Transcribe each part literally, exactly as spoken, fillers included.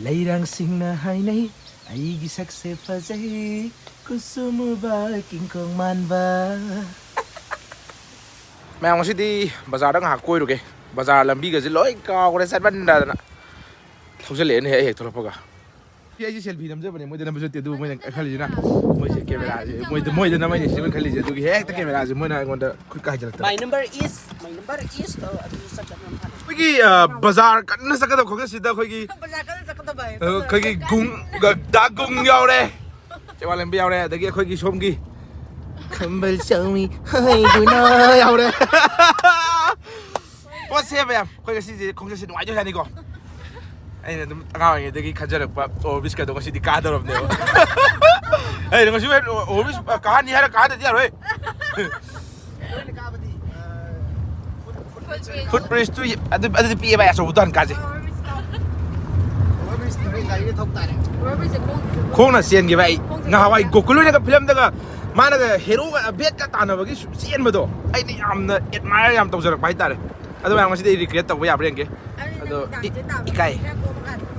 ꯂꯩꯔꯥꯡꯁꯤꯡꯅ ꯍꯥꯏꯅꯩ ꯑꯩꯒꯤ ꯁꯛꯁꯦ ꯐꯖꯩ, ꯀꯨꯆꯨ ꯃꯨꯕ ꯀꯤꯡꯀꯣꯡ ꯃꯥꯟꯕ꯫ ꯃꯌꯥꯝ, ꯉꯁꯤꯗꯤ ꯕꯖꯥꯔꯗ ꯉꯥꯏꯍꯥꯛ ꯀꯣꯏꯔꯨꯒꯦ꯫ ꯕꯖꯥꯔ ꯂꯝꯕꯤꯒꯁꯦ ꯂꯣꯏ ꯀꯥꯎꯈ꯭ꯔꯦ ꯆꯠꯃꯟꯗꯗꯅ꯫ ꯊꯧꯖꯤꯜꯂꯛꯑꯦꯅꯦ ꯍꯦꯛ ꯍꯦꯛ ꯊꯣꯛꯂꯛꯄꯒ꯫ ꯁꯤ ꯑꯩꯁꯦ ꯁꯦꯜꯐꯤ ꯅꯝꯖꯕꯅꯦ, ꯃꯣꯏꯗ ꯅꯝꯕꯁꯨ ꯅꯠꯇꯦ꯫ ꯑꯗꯨꯕꯨ ꯃꯣꯏꯅ ꯈꯜꯂꯤꯁꯤꯅ, ꯃꯣꯏꯁꯦ ꯀꯦꯃꯦꯔꯥꯁꯦ ꯃꯣꯏꯗ, ꯃꯣꯏꯗ ꯅꯝꯃꯛꯏꯅꯦ ꯁꯤꯅꯦ ꯃꯣꯏꯅ ꯈꯜꯂꯤꯁꯦ꯫ ꯑꯗꯨꯒꯤ ꯍꯦꯛꯇ ꯀꯦꯃꯦꯔꯥꯁꯦ ꯃꯣꯏꯅ ꯑꯩꯉꯣꯟꯗ ꯈꯨꯠꯀ ꯍꯥꯏꯖꯤꯜꯂꯛꯇꯅ꯫ My number is, my number is ꯇꯧꯔ ꯑꯗꯨꯁꯨ ꯆꯠꯇꯕ ꯌꯥꯝ ꯐꯔꯦ꯫ ꯑꯩꯈꯣꯏꯒꯤ, ꯑ, ꯕꯖꯥꯔ ꯀꯟꯅ ꯆꯠꯀꯗꯕ ꯈꯣꯡꯆꯠꯁꯤꯗ ꯑꯩꯈꯣꯏꯒꯤ ꯕꯖꯥꯔ ꯀꯟꯅ ꯆꯠꯀꯗꯕ ꯍꯥꯏ꯫ ꯑ, ꯑꯩꯈꯣꯏꯒꯤ ꯒꯨꯡ, ꯒ-, ꯗꯥ ꯒꯨꯡ ꯌꯥꯎꯔꯦ, ꯆꯦꯋꯥ ꯂꯝꯕꯤ ꯌꯥꯎꯔꯦ, ꯑꯗꯒꯤ ꯑꯩꯈꯣꯏꯒꯤ ꯁꯣꯝꯒꯤ ꯈꯝꯕꯜ ꯆꯧꯃꯤ ꯍꯩꯒꯨꯅ ꯌꯥꯎꯔꯦ꯫ ꯄꯣꯠꯁꯦ ꯃꯌꯥꯝ, ꯑꯩꯈꯣꯏ ꯉꯁꯤꯁꯦ ꯈꯣꯡꯆꯠꯁꯦ ꯅꯨꯡꯉꯥꯏꯗꯣꯏꯖꯥꯠꯅꯤꯀꯣ꯫ ꯑꯩꯅ ꯑꯗꯨꯝ ꯑꯉꯥꯡ ꯑꯣꯏꯔꯤꯉꯩꯗꯒꯤ ꯈꯟꯖꯔꯛꯄ ꯑꯣꯔꯕꯤꯁꯀꯗꯣ ꯉꯁꯤꯗꯤ ꯀꯥꯗꯧꯔꯕꯅꯦꯕ꯫ ꯑꯩ ꯉꯁꯤ ꯑꯣꯔꯕꯤꯁ ꯀꯥꯍꯟꯅꯤ ꯍꯥꯏꯔ ꯀꯥꯍꯟꯗꯗꯤ ꯌꯥꯔꯣꯏ꯫ ꯐꯨꯠ ꯕ꯭ꯔꯤꯖꯇꯨ ꯑꯗꯨ, ꯑꯗꯨꯗꯤ ꯄꯤꯛꯑꯦ ꯚꯥꯏ, ꯑꯆꯧꯕꯗꯣ ꯍꯥꯟꯅ ꯀꯥꯁꯦ꯫ ꯈꯣꯡꯅ ꯆꯦꯟꯈꯤꯕ ꯑꯩ꯫ ꯅꯍꯥꯟꯋꯥꯏ ꯒꯣꯀꯨꯜ ꯍꯣꯏꯅꯒ ꯐꯤꯂꯝꯗꯒ ꯃꯥꯅꯒ ꯍꯦꯔꯣꯒ ꯕꯦꯠꯀ ꯇꯥꯟꯅꯕꯒꯤ ꯆꯦꯟꯕꯗꯣ ꯑꯩꯅ ꯌꯥꯝꯅ ꯑꯦꯗꯃꯥꯏꯌꯔ ꯌꯥꯝ ꯇꯧꯖꯔꯛꯄ ꯍꯥꯏꯇꯥꯔꯦ꯫ ꯑꯗꯣ ꯃꯌꯥꯝ, ꯉꯁꯤꯗꯤ ꯑꯩ ꯔꯤꯀ꯭ꯔꯤꯌꯦꯠ ꯇꯧꯕ ꯌꯥꯕ꯭ꯔꯥ ꯌꯦꯡꯒꯦ꯫ ꯑꯗꯣ ꯏ-, ꯏꯀꯥꯏ꯫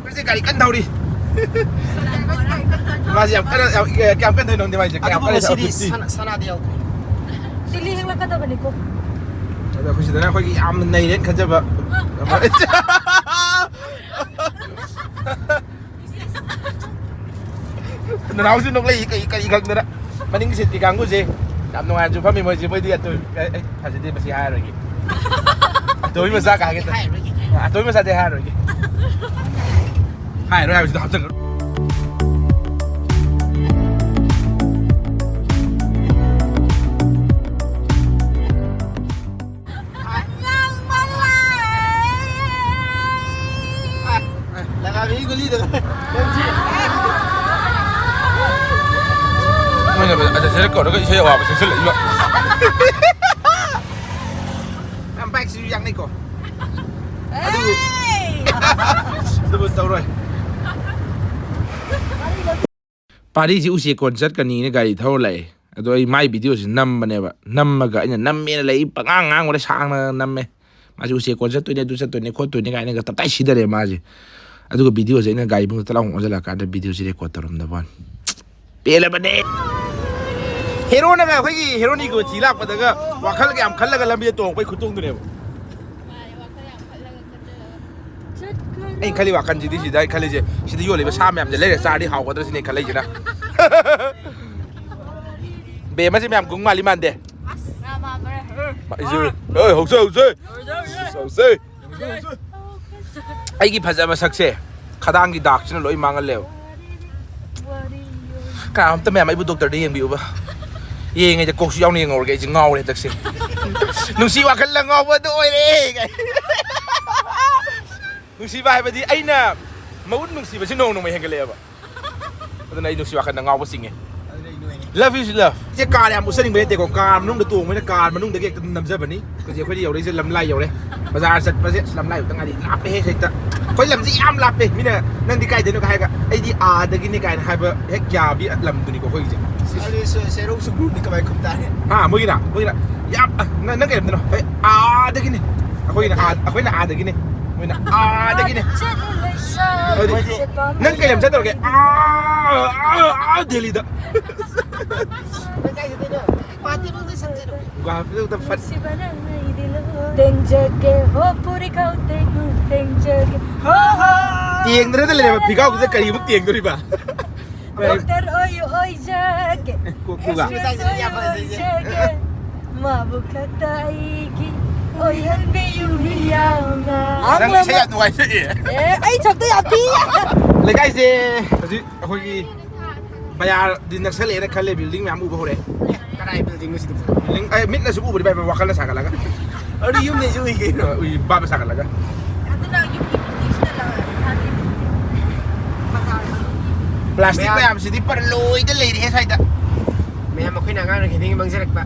ꯃꯁꯤ ꯒꯥꯔꯤ ꯀꯟꯅ ꯊꯧꯔꯤ꯫ ꯃꯥꯁꯦ ꯌꯥꯝ ꯀꯟꯅ, ꯌꯥꯝ, ꯀꯌꯥꯝ ꯀꯟꯅ ꯊꯧꯔꯤꯅꯣ ꯈꯪꯗꯦ ꯃꯥꯏꯁꯦ꯫ ꯀꯌꯥꯝ ꯑꯗꯨꯕꯨ ꯀꯟꯅ ꯉꯁꯤꯗꯤ ꯊꯧꯔꯤ? ꯁꯅꯥ-, ꯁꯅꯥꯗꯤ ꯌꯥꯎꯗ꯭ꯔꯤ꯫ ꯆꯤꯂꯤ ꯍꯦꯛꯂꯛꯀꯗꯕꯅꯤꯀꯣ꯫ ꯑꯗꯣ ꯑꯩꯈꯣꯏ ꯁꯤꯗꯅ ꯑꯩꯈꯣꯏꯒꯤ ꯌꯥꯝꯅ ꯅꯩꯔꯦꯅ ꯈꯟꯖꯕ꯫ ꯅꯅꯥꯎꯁꯨ ꯅꯣꯛꯂꯛꯏ, ꯀꯩ, ꯀꯔꯤ ꯈꯪꯗꯅ꯫ ꯃꯅꯤꯡ ꯁꯤꯠꯀꯤ ꯀꯥꯡꯕꯨꯁꯦ ꯌꯥꯝ ꯅꯨꯡꯉꯥꯏꯅꯁꯨ ꯐꯝꯃꯤ ꯃꯣꯏꯁꯦ꯫ ꯃꯣꯏꯗꯤ ꯑꯇꯣꯏ-, ꯑꯩ, ꯑꯩ ꯐꯖꯗꯦ, ꯃꯁꯤ ꯍꯥꯏꯔꯔꯣꯏꯒꯦ꯫ ꯑꯇꯣꯏ ꯃꯆꯥ ꯀꯥꯏ ꯍꯥꯏꯒꯦ ꯇꯧ-, ꯍꯥꯏꯔꯔꯣꯏꯒꯦ꯫ ꯑꯇꯣꯏ ꯃꯆꯥꯗꯤ ꯍꯥꯏꯔꯔꯣꯏꯒꯦ꯫ ꯍꯥꯏꯔꯣꯏ ꯍꯥꯏꯕꯁꯤꯗ ꯍꯥꯞꯆꯤꯟꯈ꯭ꯔꯣ꯫ ꯂꯒꯥꯕꯤ ꯒꯨꯂꯤꯗꯣ꯫ ꯃꯣꯏꯅ ꯑꯗ ꯁꯤꯗ ꯀꯧꯔꯒ ꯏꯁꯩ ꯑꯋꯥꯕ ꯁꯛꯆꯜꯂꯛꯏꯕ꯫ ꯌꯥꯝ ꯕꯥꯏꯛꯁꯤꯁꯨ ꯌꯥꯡꯅꯩꯀꯣ꯫ ꯑꯗꯨꯕꯨ, ꯑꯗꯨꯕꯨ ꯇꯧꯔꯣꯏ꯫ ꯄꯥꯔꯤꯁꯤ ꯎꯆꯦꯛ ꯀꯣꯟ ꯆꯠꯀꯅꯤꯅ ꯒꯥꯔꯤ ꯊꯧꯔ ꯂꯥꯛꯑꯦ꯫ ꯑꯗꯣ ꯑꯩ ꯃꯥꯏ ꯚꯤꯗꯤꯑꯣꯁꯤ ꯅꯝꯕꯅꯦꯕ꯫ ꯅꯝꯃꯒ ꯑꯩꯅ ꯅꯝꯃꯦꯅ ꯂꯩ ꯄꯉꯥꯡ ꯉꯥꯡꯕꯅꯦ, ꯁꯥꯡꯅ ꯅꯝꯃꯦ꯫ ꯃꯥꯁꯦ ꯎꯆꯦꯛ ꯀꯣꯟ ꯆꯠꯇꯣꯏꯅꯦ, ꯑꯗꯨ ꯆꯠꯇꯣꯏꯅꯦ, ꯈꯣꯠꯇꯣꯏꯅꯦ ꯀꯥꯏꯅꯒ ꯇꯞꯇꯥꯏ ꯁꯤꯗꯔꯦ ꯃꯥꯁꯦ꯫ ꯑꯗꯨꯒ ꯚꯤꯗꯤꯑꯣꯁꯦ ꯑꯩꯅ ꯒꯥꯔꯤ ꯃꯅꯨꯡꯗ ꯇꯂꯥꯎ ꯑꯣꯟꯁꯤꯜꯂꯛꯑꯀꯥꯟꯗ ꯚꯤꯗꯤꯑꯣꯁꯦ ꯔꯦꯀꯣꯔꯗ ꯇꯧꯔꯝꯗꯕ ꯋꯥꯅꯤ꯫ ꯄꯦꯜꯂꯕꯅꯦ꯫ ꯍꯦꯔꯣꯅꯒ ꯑꯩꯈꯣꯏꯒꯤ ꯍꯦꯔꯣꯅꯤꯒ ꯊꯤ ꯂꯥꯛꯄꯗꯒ ꯋꯥꯈꯜꯒ ꯌꯥꯝ ꯈꯜꯂꯒ ꯂꯝꯕꯤꯗ ꯇꯣꯡꯉꯛꯄꯩ ꯈꯨꯇꯣꯡꯗꯨꯅꯦꯕ꯫ ꯑꯩꯅ ꯈꯜꯂꯤ ꯋꯥꯈꯜꯁꯤꯗꯤ ꯁꯤꯗ ꯑꯩ ꯈꯜꯂꯤꯁꯦ, ꯁꯤꯗ ꯌꯣꯜꯂꯤꯕ ꯁꯥ ꯃꯌꯥꯝꯁꯦ ꯂꯩꯔ ꯆꯥꯔꯗꯤ ꯍꯥꯎꯒꯗ꯭ꯔꯁꯤꯅꯦ ꯑꯩ ꯈꯜꯂꯛꯏꯁꯤꯅ꯫ ꯕꯦꯝꯃꯁꯦ ꯃꯌꯥꯝ ꯒꯨꯡ ꯃꯥꯜꯂꯤ ꯃꯥꯟꯗꯦ꯫ ꯏꯁꯨ, ꯑꯦ, ꯍꯧꯁꯦ, ꯍꯧꯁꯦ꯫ ꯍꯧꯁꯦ, ꯍꯧꯁꯦ꯫ ꯑꯩꯒꯤ ꯐꯖꯕ ꯁꯛꯁꯦ ꯈꯗꯥꯡꯒꯤ ꯗꯥꯛꯁꯤꯅ ꯂꯣꯏ ꯃꯥꯡꯍꯜꯂꯦꯕ꯫ ꯀꯅꯥꯝꯇ ꯃꯌꯥꯝ ꯑꯩꯕꯨ ꯗꯣꯛꯇꯔꯗ ꯌꯦꯡꯕꯤꯌꯨꯕ꯫ ꯌꯦꯡꯉꯦꯗ ꯀꯣꯛꯁꯨ ꯌꯥꯎꯅ ꯌꯦꯡꯍꯧꯔꯒꯦ, ꯑꯩꯁꯦ ꯉꯥꯎꯔꯦ ꯍꯟꯗꯛꯁꯦ꯫ ꯅꯨꯡꯁꯤ ꯋꯥꯈꯜꯅ ꯉꯥꯎꯕꯗꯣ ꯑꯣꯏꯔꯦ꯫ ꯅꯨꯡꯁꯤꯕ ꯍꯥꯏꯕꯗꯤ ꯑꯩꯅ ꯃꯒꯨꯟ ꯅꯨꯡꯁꯤꯕꯁꯤ ꯅꯣꯡ ꯅꯣꯡꯃ ꯍꯦꯟꯒꯠꯂꯛꯑꯦꯕ꯫ ꯑꯗꯨꯅ ꯑꯩ ꯅꯨꯡꯁꯤ ꯋꯥꯈꯜꯗ ꯉꯥꯎꯕ ꯆꯤꯡꯉꯦ꯫ Love is love꯫ ꯏꯆꯦ, ꯀꯥꯔ ꯌꯥꯝ ꯎꯠꯆꯅꯤꯡꯕ ꯅꯠꯇꯦꯀꯣ, ꯀꯥꯔ ꯃꯅꯨꯡꯗ ꯇꯣꯡꯕꯅꯤꯅ ꯀꯥꯔ ꯃꯅꯨꯡꯗꯒꯤ ꯍꯦꯛꯇ ꯑꯗꯨꯝ ꯅꯝꯖꯕꯅꯤ꯫ ꯍꯧꯖꯤꯛ ꯑꯩꯈꯣꯏꯗꯤ ꯌꯧꯔꯛꯏꯁꯦ ꯂꯝꯂꯥꯏ ꯌꯧꯔꯦ꯫ ꯕꯖꯥꯔ ꯆꯠꯄꯁꯦ ꯑꯁ ꯂꯝꯂꯥꯏ ꯈꯛꯇ ꯉꯥꯏꯔꯤ, ꯂꯥꯞꯄꯦꯍꯦ ꯍꯦꯛꯇ꯫ ꯑꯩꯈꯣꯏ ꯂꯝꯁꯤ ꯌꯥꯝ ꯂꯥꯞꯄꯦ꯫ ꯃꯤꯅ "ꯅꯪꯗꯤ ꯀꯥꯏꯗꯩꯅꯣ?" ꯍꯥꯏꯔꯒ "ꯑꯩꯗꯤ ꯑꯥꯗꯒꯤꯅꯦ" ꯀꯥꯏꯅ ꯍꯥꯏꯕ ꯍꯦꯛ ꯌꯥꯕꯤ ꯂꯝꯗꯨꯅꯤꯀꯣ ꯑꯩꯈꯣꯏꯒꯤꯁꯦ꯫ ꯑꯗꯨꯗꯤ ꯁꯦ-, ꯁꯦꯔꯧ ꯁꯨꯒ꯭ꯔꯨꯞꯇꯤ ꯀꯃꯥꯏ ꯈꯨꯝ ꯇꯥꯔꯦ? ꯑꯥ, ꯃꯣꯏꯒꯤꯅ, ꯃꯣꯏꯒꯤꯅ ꯌꯥꯝ, "ꯑ, ꯅꯪ, ꯅꯪ ꯀꯩ ꯂꯝꯗꯅꯣ?" "ꯑꯩ ꯑꯥꯗꯒꯤꯅꯦ꯫" ꯑꯩꯈꯣꯏꯅ ꯑꯥ, ꯑꯩꯈꯣꯏꯅ ꯑꯥꯗꯒꯤꯅꯦ꯫ ꯃꯣꯏꯅ ꯑꯥꯗꯒꯤꯅꯦ꯫ ꯑꯗꯨꯗꯤ ꯅꯪ ꯀꯩ ꯂꯝ ꯆꯠꯇꯧꯔꯒꯦ? ꯑꯥ, ꯑꯥ, ꯑꯥ, ꯗꯦꯜꯂꯤꯗ꯫ ꯒꯨꯍꯥꯇꯤꯗ ꯐꯠ- ꯅꯨꯡꯁꯤꯕꯅ ꯑꯩꯗꯤ ꯂꯣꯏ ꯇꯦꯡꯖꯒꯦ, ꯍꯣ ꯄꯨꯔꯤ ꯀꯥꯎ ꯇꯦꯡꯉꯨ ꯇꯦꯡꯖꯒꯦ, ꯍꯣ ꯍꯣ꯫ ꯇꯦꯡꯗ꯭ꯔꯗ ꯂꯩꯔꯕ ꯐꯤꯒꯥꯎꯗꯨꯗ ꯀꯔꯤꯃꯨꯛ ꯇꯦꯡꯗꯣꯔꯤꯕ? ꯗꯣꯛꯇꯔ ꯑꯣꯏꯌꯨ ꯑꯣꯏꯖꯒꯦ, ꯀꯣꯛ ꯀꯣꯛ꯫ ꯑꯦꯛꯁꯇ꯭ꯔꯦꯁ ꯑꯣꯏꯌꯨ ꯑꯣꯏꯖꯒꯦ꯫ ꯃꯥꯕꯨ ꯈꯛꯇ ꯑꯩꯒꯤ ꯑꯣꯏꯍꯟꯕꯤꯌꯨ ꯃꯤꯌꯥꯝꯅ꯫ ꯅꯪ ꯏꯁꯩ ꯌꯥꯝ ꯅꯨꯡꯉꯥꯏꯖꯩꯌꯦ꯫ ꯑꯦ, ꯑꯩ ꯁꯛꯇ ꯌꯥꯝ ꯊꯤ꯫ ꯂꯩꯀꯥꯏꯁꯦ ꯍꯧꯖꯤꯛ ꯑꯩꯈꯣꯏꯒꯤ ꯕꯖꯥꯔꯗꯤ ꯅꯛꯁꯜꯂꯛꯑꯦꯅ ꯈꯜꯂꯦ, ꯕꯤꯜꯗꯤꯡ ꯃꯌꯥꯝ ꯎꯕ ꯍꯧꯔꯦ꯫ ꯀꯗꯥꯏ ꯕꯤꯜꯗꯤꯡꯅꯣ ꯁꯤꯗꯤ? ꯕꯤꯜꯗꯤꯡ, ꯑꯩ ꯃꯤꯠꯅꯁꯨ ꯎꯕꯗꯤ ꯚꯥꯏ, ꯋꯥꯈꯜꯅ ꯁꯥꯒꯠꯂꯒ꯫ ꯑꯗꯨ ꯌꯨꯝꯗꯩꯁꯨ ꯎꯏ ꯀꯩꯅꯣ꯫ ꯎꯏ, ꯚꯥꯞꯅ ꯁꯥꯒꯠꯂꯒ꯫ ꯑꯗꯨꯅ ꯌꯨꯝꯒꯤ ꯕꯤꯜꯗꯤꯡꯁꯤꯅ ꯂꯧꯔꯦ, ꯕꯖꯥꯔ ꯃꯅꯨꯡꯒꯤ꯫ ꯄ꯭ꯂꯥꯁꯇꯤꯛ ꯃꯌꯥꯝ ꯃꯌꯥꯝꯁꯤꯗꯤ ꯄꯔ ꯂꯣꯏꯗ ꯂꯩꯔꯦꯍꯦ ꯁ꯭ꯋꯥꯏꯗ꯫ ꯃꯌꯥꯝ, ꯑꯩꯈꯣꯏꯅ ꯑꯉꯥꯡ ꯑꯣꯏꯔꯤꯉꯩꯗꯒꯤ ꯃꯥꯡꯖꯔꯛꯄ,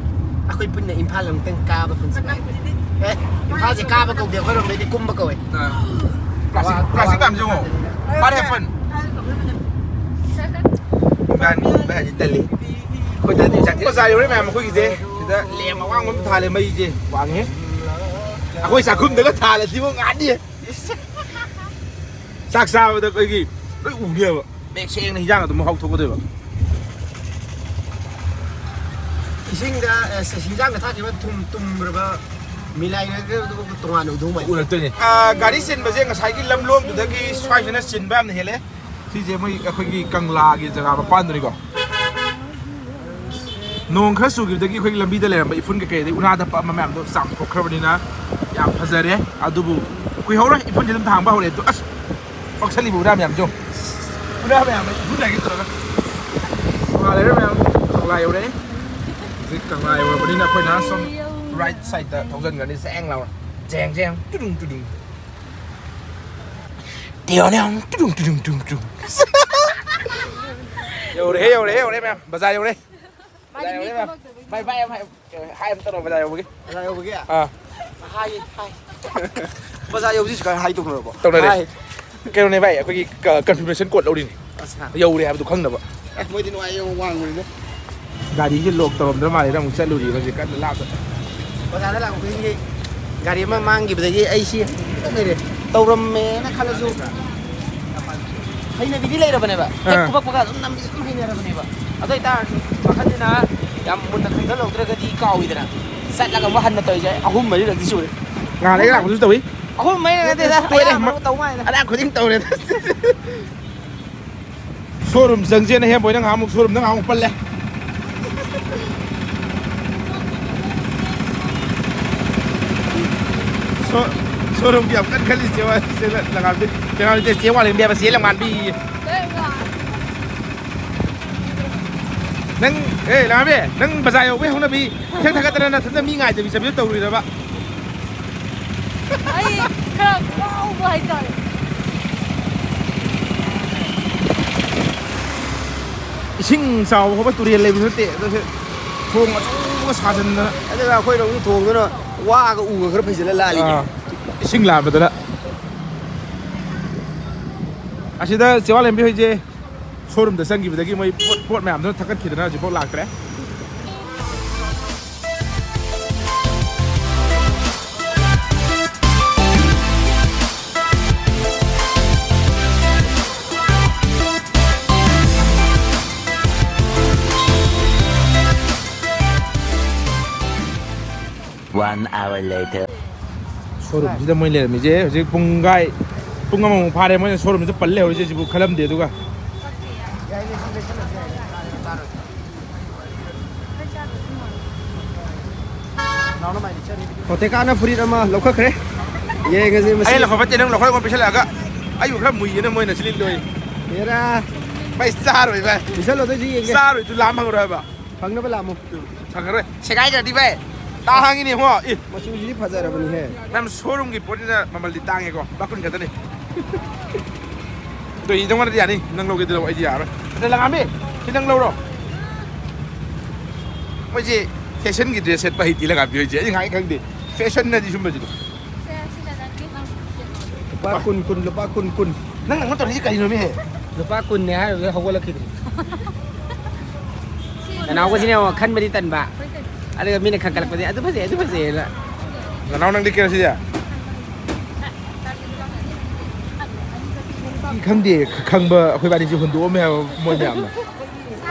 ꯑꯩꯈꯣꯏ ꯄꯨꯟꯅ ꯏꯝꯐꯥꯜ ꯑꯃꯨꯛꯇꯪ ꯀꯥꯕ ꯄꯨꯟꯁꯤ ꯍꯥꯏ꯫ ꯑꯦ, ꯏꯝꯐꯥꯜꯁꯦ ꯀꯥꯕ ꯀꯧꯗꯦ, ꯑꯩꯈꯣꯏꯔꯣꯝꯗꯗꯤ ꯀꯨꯝꯕ ꯀꯧꯋꯦ꯫ ꯑꯥ꯫ ꯄ꯭ꯂꯥꯁꯇꯤꯛ, ꯄ꯭ꯂꯥꯁꯇꯤꯛ ꯃꯌꯥꯝꯁꯦ ꯌꯦꯡꯉꯣ꯫ What happened? ꯏꯕꯥꯅꯤ, ꯏꯕꯥꯅꯤ ꯇꯜꯂꯤ꯫ ꯑꯩꯈꯣꯏ ꯇꯜꯂꯤ, ꯆꯥꯛ ꯕꯖꯥꯔ ꯌꯧꯔꯦ ꯃꯌꯥꯝ, ꯑꯩꯈꯣꯏꯒꯤꯁꯦ꯫ ꯁꯤꯗ ꯂꯦꯝ ꯑꯋꯥꯡꯕ ꯑꯃ ꯊꯥꯜꯂꯦ, ꯃꯩꯁꯦ ꯋꯥꯡꯉꯦ꯫ ꯑꯩꯈꯣꯏ ꯆꯥꯛꯈꯨꯝꯗꯒ ꯊꯥꯜꯂꯗꯤꯕꯣ ꯉꯥꯅꯤ꯫ ꯆꯥꯛ ꯆꯥꯕꯗ ꯑꯩꯈꯣꯏꯒꯤ ꯂꯣꯏ ꯎꯅꯦꯕ꯫ ꯃꯌꯦꯛ ꯁꯦꯡꯅ ꯍꯤꯟꯖꯥꯡ ꯑꯗꯨꯝ ꯃꯍꯥꯎ ꯊꯣꯛꯀꯗꯣꯏꯕ꯫ ꯏꯁꯤꯡꯗ, ꯑꯦ, ꯁ-, ꯍꯤꯟꯖꯥꯡꯗ ꯊꯥꯛꯈꯤꯕ ꯊꯨꯝ ꯇꯨꯝꯈ꯭ꯔꯕ ꯃꯤꯂꯥꯏꯅꯒ ꯇꯣꯉꯥꯟꯅ ꯎꯗꯧ ꯃꯥꯜꯂꯤ꯫ ꯎꯔꯛꯇꯣꯏꯅꯦ꯫ ꯑꯥ, ꯒꯥꯔꯤ ꯆꯤꯟꯕꯁꯦ ꯉꯁꯥꯏꯒꯤ ꯂꯝꯂꯣꯡꯗꯨꯗꯒꯤ ꯁ꯭ꯋꯥꯏꯁꯤꯅ ꯆꯤꯟꯕ ꯌꯥꯝꯅ ꯍꯦꯜꯂꯦ꯫ ꯁꯤꯁꯦ ꯃꯣꯏ ꯑꯩꯈꯣꯏꯒꯤ ꯀꯪꯂꯥꯒꯤ ꯖꯒꯥ ꯃꯄꯥꯟꯗꯨꯅꯤꯀꯣ꯫ ꯅꯣꯡ ꯈꯔ ꯆꯨꯈꯤꯕꯗꯒꯤ ꯑꯩꯈꯣꯏꯒꯤ ꯂꯝꯕꯤꯗ ꯂꯩꯔꯝꯕ ꯏꯐꯨꯟ ꯀꯩꯀꯩ ꯑꯗꯩ ꯎꯅꯥꯗ ꯄꯛꯑꯝꯕ ꯃꯌꯥꯝꯗꯣ ꯆꯥꯝꯊꯣꯛꯈ꯭ꯔꯕꯅꯤꯅ ꯌꯥꯝ ꯐꯖꯔꯦ꯫ ꯑꯗꯨꯕꯨ ꯀꯨꯏꯍꯧꯔꯣꯏ, ꯏꯐꯨꯟꯁꯦ ꯑꯗꯨꯝ ꯊꯥꯡꯕ ꯍꯧꯔꯦ꯫ ꯑꯗꯨ ꯑꯁ, ꯄꯛꯁꯜꯂꯤꯕ ꯎꯅꯥ ꯃꯌꯥꯝꯁꯦ ꯌꯦꯡꯉꯣ꯫ ꯎꯅꯥ ꯃꯌꯥꯝ ꯏꯐꯨꯟ ꯍꯥꯏꯒꯦ ꯇꯧꯔꯒ꯫ ꯀꯪꯂꯥ ꯂꯩꯔꯦ ꯃꯌꯥꯝ, ꯀꯪꯂꯥ ꯌꯧꯔꯦ꯫ ꯍꯧꯖꯤꯛ ꯀꯪꯂꯥ ꯌꯧꯔꯕꯅꯤꯅ ꯑꯩꯈꯣꯏꯅ ꯁꯨꯝ right side ꯇ ꯊꯧꯖꯤꯟꯒꯅꯤ꯫ ꯖꯦꯡ ꯂꯥꯎꯔ꯫ ꯖꯦꯡ ꯖꯦꯡ, ꯇꯨꯗꯨꯡ ꯇꯨꯗꯨꯡ꯫ ꯇꯤꯌꯣꯅꯦ, ꯇꯨꯗꯨꯡ ꯇꯨꯗꯨꯡ ꯇꯨꯗꯨꯡ ꯇꯨꯗꯨꯡ꯫ ꯌꯧꯔꯦ, ꯌꯧꯔꯦ, ꯌꯧꯔꯦ ꯃꯌꯥꯝ꯫ ꯕꯖꯥꯔ ꯌꯧꯔꯦ꯫ ꯃꯥꯗꯤ ꯃꯤ ꯕꯖꯥꯔ ꯌꯧꯔꯦ ꯃꯌꯥꯝ꯫ ꯊꯣꯛꯂꯛꯇꯕꯒꯤ꯫ ꯚꯥꯏ, ꯚꯥꯏ, ꯚꯥꯏ, ꯚꯥꯏ, ꯍꯥꯏ ꯑꯃ ꯇꯧꯔꯣ ꯕꯖꯥꯔ ꯌꯧꯕꯒꯤ꯫ ꯑꯥ꯫ ꯍꯥꯏ, ꯍꯥꯏ꯫ ꯕꯖꯥꯔ ꯌꯧꯕꯁꯤ ꯀꯥꯏ ꯍꯥꯏ ꯇꯧꯅꯔꯕꯣ? ꯇꯧꯅꯔꯦ꯫ ꯍꯥꯏ꯫ ꯀꯩꯅꯣꯅꯦ ꯚꯥꯏ, ꯑꯩꯈꯣꯏꯒꯤ ꯀ-, confirmation code ꯂꯧꯔꯤꯅꯦ꯫ ꯑꯁꯥ꯫ ꯌꯧꯔꯦ ꯍꯥꯏꯕꯗꯨ ꯈꯪꯅꯕ꯫ ꯑꯦ, ꯃꯣꯏꯗꯤ ꯅꯨꯡꯉꯥꯏ, ꯌꯦꯡꯉꯣ, ꯋꯥꯡꯕꯅꯤꯅ꯫ ꯒꯥꯔꯤꯁꯦ lock ꯇꯧꯔꯝꯗ꯭ꯔ ꯃꯥꯜꯂꯦ, ꯑꯃꯨꯛ ꯆꯠꯂꯨꯔꯤ ꯍꯧꯖꯤꯛ ꯀꯟꯅ ꯂꯥꯞꯅ꯫ ꯕꯖꯥꯔꯗ ꯂꯥꯛꯄ ꯈꯨꯗꯤꯡꯒꯤ ꯒꯥꯔꯤ ꯑꯃ ꯃꯥꯡꯈꯤꯕꯗꯒꯤ ꯑꯩꯁꯤ ꯂꯩꯔꯦ꯫ ꯇꯧꯔꯝꯃꯦꯅ ꯈꯜꯂꯁꯨ ꯍꯩꯅꯕꯤꯗꯤ ꯂꯩꯔꯕꯅꯦꯕ꯫ ꯍꯦꯛ ꯑꯥ꯫ ꯀꯨꯞꯄꯛꯄꯒ ꯑꯗꯨꯝ ꯅꯝꯕꯤ ꯑꯗꯨꯝ ꯍꯩꯅꯔꯕꯅꯦꯕ꯫ ꯑꯗꯨ ꯑꯣꯏꯇꯥꯔꯁꯨ ꯋꯥꯈꯜꯁꯤꯅ ꯌꯥꯝ ꯃꯨꯟꯅ ꯈꯟꯖꯜꯍꯧꯗ꯭ꯔꯒꯗꯤ ꯀꯥꯎꯏꯗꯅ꯫ ꯆꯠꯂꯒ ꯑꯃꯨꯛ ꯍꯟꯅ ꯇꯧꯔꯤꯁꯦ ꯑꯍꯨꯝ ꯃꯔꯤꯔꯛꯇꯤ ꯁꯨꯔꯦ꯫ ꯉꯍꯥꯟ ꯑꯩꯒ ꯂꯥꯛꯄꯗꯁꯨ ꯇꯧꯏ꯫ ꯑꯍꯨꯝ ꯃꯔꯤꯔꯛ ꯅꯠꯇꯦꯗ꯫ ꯇꯣꯏꯔꯦ, ꯑꯌꯥꯝꯕꯅ ꯇꯧ ꯃꯥꯜꯂꯦꯗ꯫ ꯑꯔꯥꯛ ꯈꯨꯗꯤꯡ ꯇꯧꯔꯦꯗ꯫ Showroom ꯆꯪꯁꯦꯅ ꯍꯦꯝꯕꯣꯏꯅ ꯉꯥꯏꯍꯥꯛꯃꯨꯛ showroomꯗ ꯉꯥꯏꯍꯥꯛꯃꯨꯛ ꯄꯜꯂꯦ꯫ Show-, showroomꯒꯤ ꯌꯥꯝ ꯀꯟꯅ ꯈꯜꯂꯤ ꯆꯦ ꯋꯥ-, ꯆꯦ ꯂꯪꯉꯥꯟꯕꯤ꯫ ꯆꯦ ꯂꯪꯉꯥꯟꯕꯤ, ꯆꯦ ꯋꯥꯡꯂꯦꯟꯕꯤ ꯍꯥꯏꯕ, ꯆꯦ ꯂꯪꯉꯥꯟꯕꯤ꯫ ꯅꯪ, ꯑꯦ, ꯂꯪꯉꯥꯟꯕꯤ, ꯅꯪ ꯕꯖꯥꯔ ꯌꯧꯕꯩ ꯍꯧꯅꯕꯤ ꯏꯊꯛ ꯊꯛꯀꯠꯇꯅ ꯅꯊꯟꯇ ꯃꯤ ꯉꯥꯏꯗꯕꯤ ꯆꯠꯄꯤꯗꯣ ꯇꯧꯔꯨꯏꯔꯕ? ꯑꯩ ꯈꯔ ꯉꯥꯎꯕ ꯍꯥꯏꯇꯥꯔꯦ꯫ ꯏꯁꯤꯡ ꯆꯥꯎꯕ ꯈꯣꯠꯄ ꯇꯨꯔꯦꯜ ꯂꯩꯕꯁꯨ ꯅꯠꯇꯦ, ꯑꯗꯨꯁꯨ ꯊꯣꯡ ꯑꯆꯧꯕ ꯁꯥꯖꯟꯗꯅ꯫ ꯑꯗꯨꯒ ꯑꯩꯈꯣꯏꯔꯣꯝꯒꯤ ꯊꯣꯡꯗꯨꯅ ꯋꯥꯒ ꯎꯒ ꯈꯔ ꯐꯩꯖꯤꯜꯂ ꯂꯥꯜꯂꯤ꯫ ꯑꯥ, ꯏꯁꯤꯡ ꯂꯥꯟꯕꯗꯅ꯫ ꯑꯁꯤꯗ ꯆꯦꯋꯥ ꯂꯦꯝꯕꯤ ꯍꯣꯏꯁꯦ showroomꯗ ꯆꯪꯈꯤꯕꯗꯒꯤ ꯃꯣꯏ ꯄꯣꯠ, ꯄꯣꯠ ꯃꯌꯥꯝꯗꯨꯅ ꯊꯛꯀꯠꯈꯤꯗꯅ ꯍꯧꯖꯤꯛꯐꯥꯎ ꯂꯥꯛꯇ꯭ꯔꯦ꯫ One hour later. ꯁꯣꯔꯨꯝꯁꯤꯗ ꯃꯣꯏ ꯂꯩꯔꯝꯃꯤꯁꯦ ꯍꯧꯖꯤꯛ ꯄꯨꯡ ꯒꯥꯏ, ꯄꯨꯡ ꯑꯃꯃꯨꯛ ꯐꯥꯔꯦ ꯃꯣꯏꯅ ꯁꯣꯔꯨꯝꯁꯤꯗ ꯄꯜ ꯂꯩꯍꯧꯔꯤꯁꯦ, ꯁꯤꯕꯨ ꯈꯜꯂꯝꯗꯦ꯫ ꯑꯗꯨꯒ ꯄꯣꯇꯦꯀꯥꯅ ꯐꯨꯔꯤꯠ ꯑꯃ ꯂꯧꯈꯠꯈ꯭ꯔꯦ꯫ ꯌꯦꯡꯉꯁꯤ ꯃꯁꯤ꯫ ꯑꯩ ꯂꯧꯈꯠꯄ ꯅꯠꯇꯦ, ꯅꯪ ꯂꯧꯈꯠ ꯑꯩꯉꯣꯟꯗ ꯄꯤꯁꯜꯂꯛꯑꯒ꯫ ꯑꯩꯕꯨ ꯈꯔ ꯃꯨꯏꯌꯦꯅ ꯃꯣꯏꯅ ꯁꯤ ꯂꯤꯠꯂꯣꯏ꯫ ꯍꯦꯔꯥ꯫ ꯚꯥꯏ, ꯆꯥꯔꯣꯏ ꯚꯥꯏ꯫ ꯄꯤꯁꯜꯂꯣ, ꯑꯗꯨꯏꯁꯨ ꯌꯦꯡꯒꯦ꯫ ꯆꯥꯔꯣꯏ, ꯑꯗꯨ ꯂꯥꯝ ꯐꯪꯉꯔꯣꯏ ꯍꯥꯏꯕ꯫ ꯐꯪꯅꯕ ꯂꯥꯝꯃꯨ꯫ ꯐꯪꯉꯔꯣꯏ꯫ ꯁꯦꯒꯥꯏꯗ꯭ꯔꯗꯤ ꯚꯥꯏ꯫ ꯇꯥꯡꯉꯤꯅꯦ ꯏꯕꯨꯡꯉꯣ꯫ ꯏ꯫ ꯃꯆꯨꯁꯤꯗꯤ ꯐꯖꯔꯕꯅꯤꯍꯦ꯫ ꯅꯪ ꯁꯣꯔꯨꯝꯒꯤ ꯄꯣꯠꯅꯤꯅ ꯃꯃꯜꯗꯤ ꯇꯥꯡꯉꯦꯀꯣ꯫ ꯂꯨꯄꯥ ꯀꯨꯟ ꯈꯛꯇꯅꯤ꯫ ꯑꯗꯣ ꯏ ꯅꯉꯣꯟꯗꯗꯤ ꯌꯥꯅꯤ꯫ ꯅꯪ ꯂꯧꯒꯦꯗꯤ ꯂꯧ, ꯑꯩꯗꯤ ꯌꯥꯔꯣꯏ꯫ ꯑꯗ ꯂꯪꯉꯥꯝꯕꯤ, ꯁꯤ ꯅꯪ ꯂꯧꯔꯣ꯫ ꯃꯣꯏꯁꯦ ꯐꯦꯁꯟꯒꯤ ꯗ꯭ꯔꯦꯁ ꯁꯦꯠꯄ ꯍꯩꯇꯦ ꯂꯪꯉꯥꯝꯕꯤ ꯍꯣꯏꯁꯦ꯫ ꯑꯩ ꯉꯥꯏ ꯈꯪꯗꯦ꯫ ꯐꯦꯁꯟ ꯍꯥꯏꯗꯤ ꯁꯨꯝꯕꯁꯤꯗꯤ꯫ ꯂꯨꯄꯥ ꯀꯨꯟ, ꯀꯨꯟ, ꯂꯨꯄꯥ ꯀꯨꯟ, ꯀꯨꯟ꯫ ꯅꯪ ꯑꯩꯉꯣꯟꯗ ꯇꯧꯔꯤꯁꯤ ꯀꯔꯤꯅꯣꯃꯤ? ꯂꯨꯄꯥ ꯀꯨꯟꯅꯦ ꯍꯥꯏꯔꯨꯕꯗ ꯍꯧꯒꯠꯂꯛꯈꯤꯗ꯭ꯔꯦ꯫ ꯅꯅꯥꯎꯕꯁꯤꯅ ꯌꯦꯡꯉꯣ, ꯈꯟꯕꯗꯤ ꯇꯟꯕ꯫ ꯑꯗꯨꯒ ꯃꯤꯅ ꯈꯟꯒꯠꯂꯛꯄꯗꯤ, "ꯑꯗꯨ ꯐꯖꯩ, ꯑꯗꯨ ꯐꯖꯩ"ꯍꯥꯏꯅ꯫ ꯅꯅꯥꯎ ꯅꯪꯗꯤ ꯀꯩꯅꯣ ꯁꯤꯁꯦ? ꯈꯪꯗꯦ, ꯈꯪꯕ ꯑꯩꯈꯣꯏ ꯏꯕꯥꯅꯤꯁꯦ ꯍꯨꯟꯗꯣꯛꯑꯝꯃꯦ ꯍꯥꯏꯕ ꯃꯣꯏ ꯃꯌꯥꯝꯅ꯫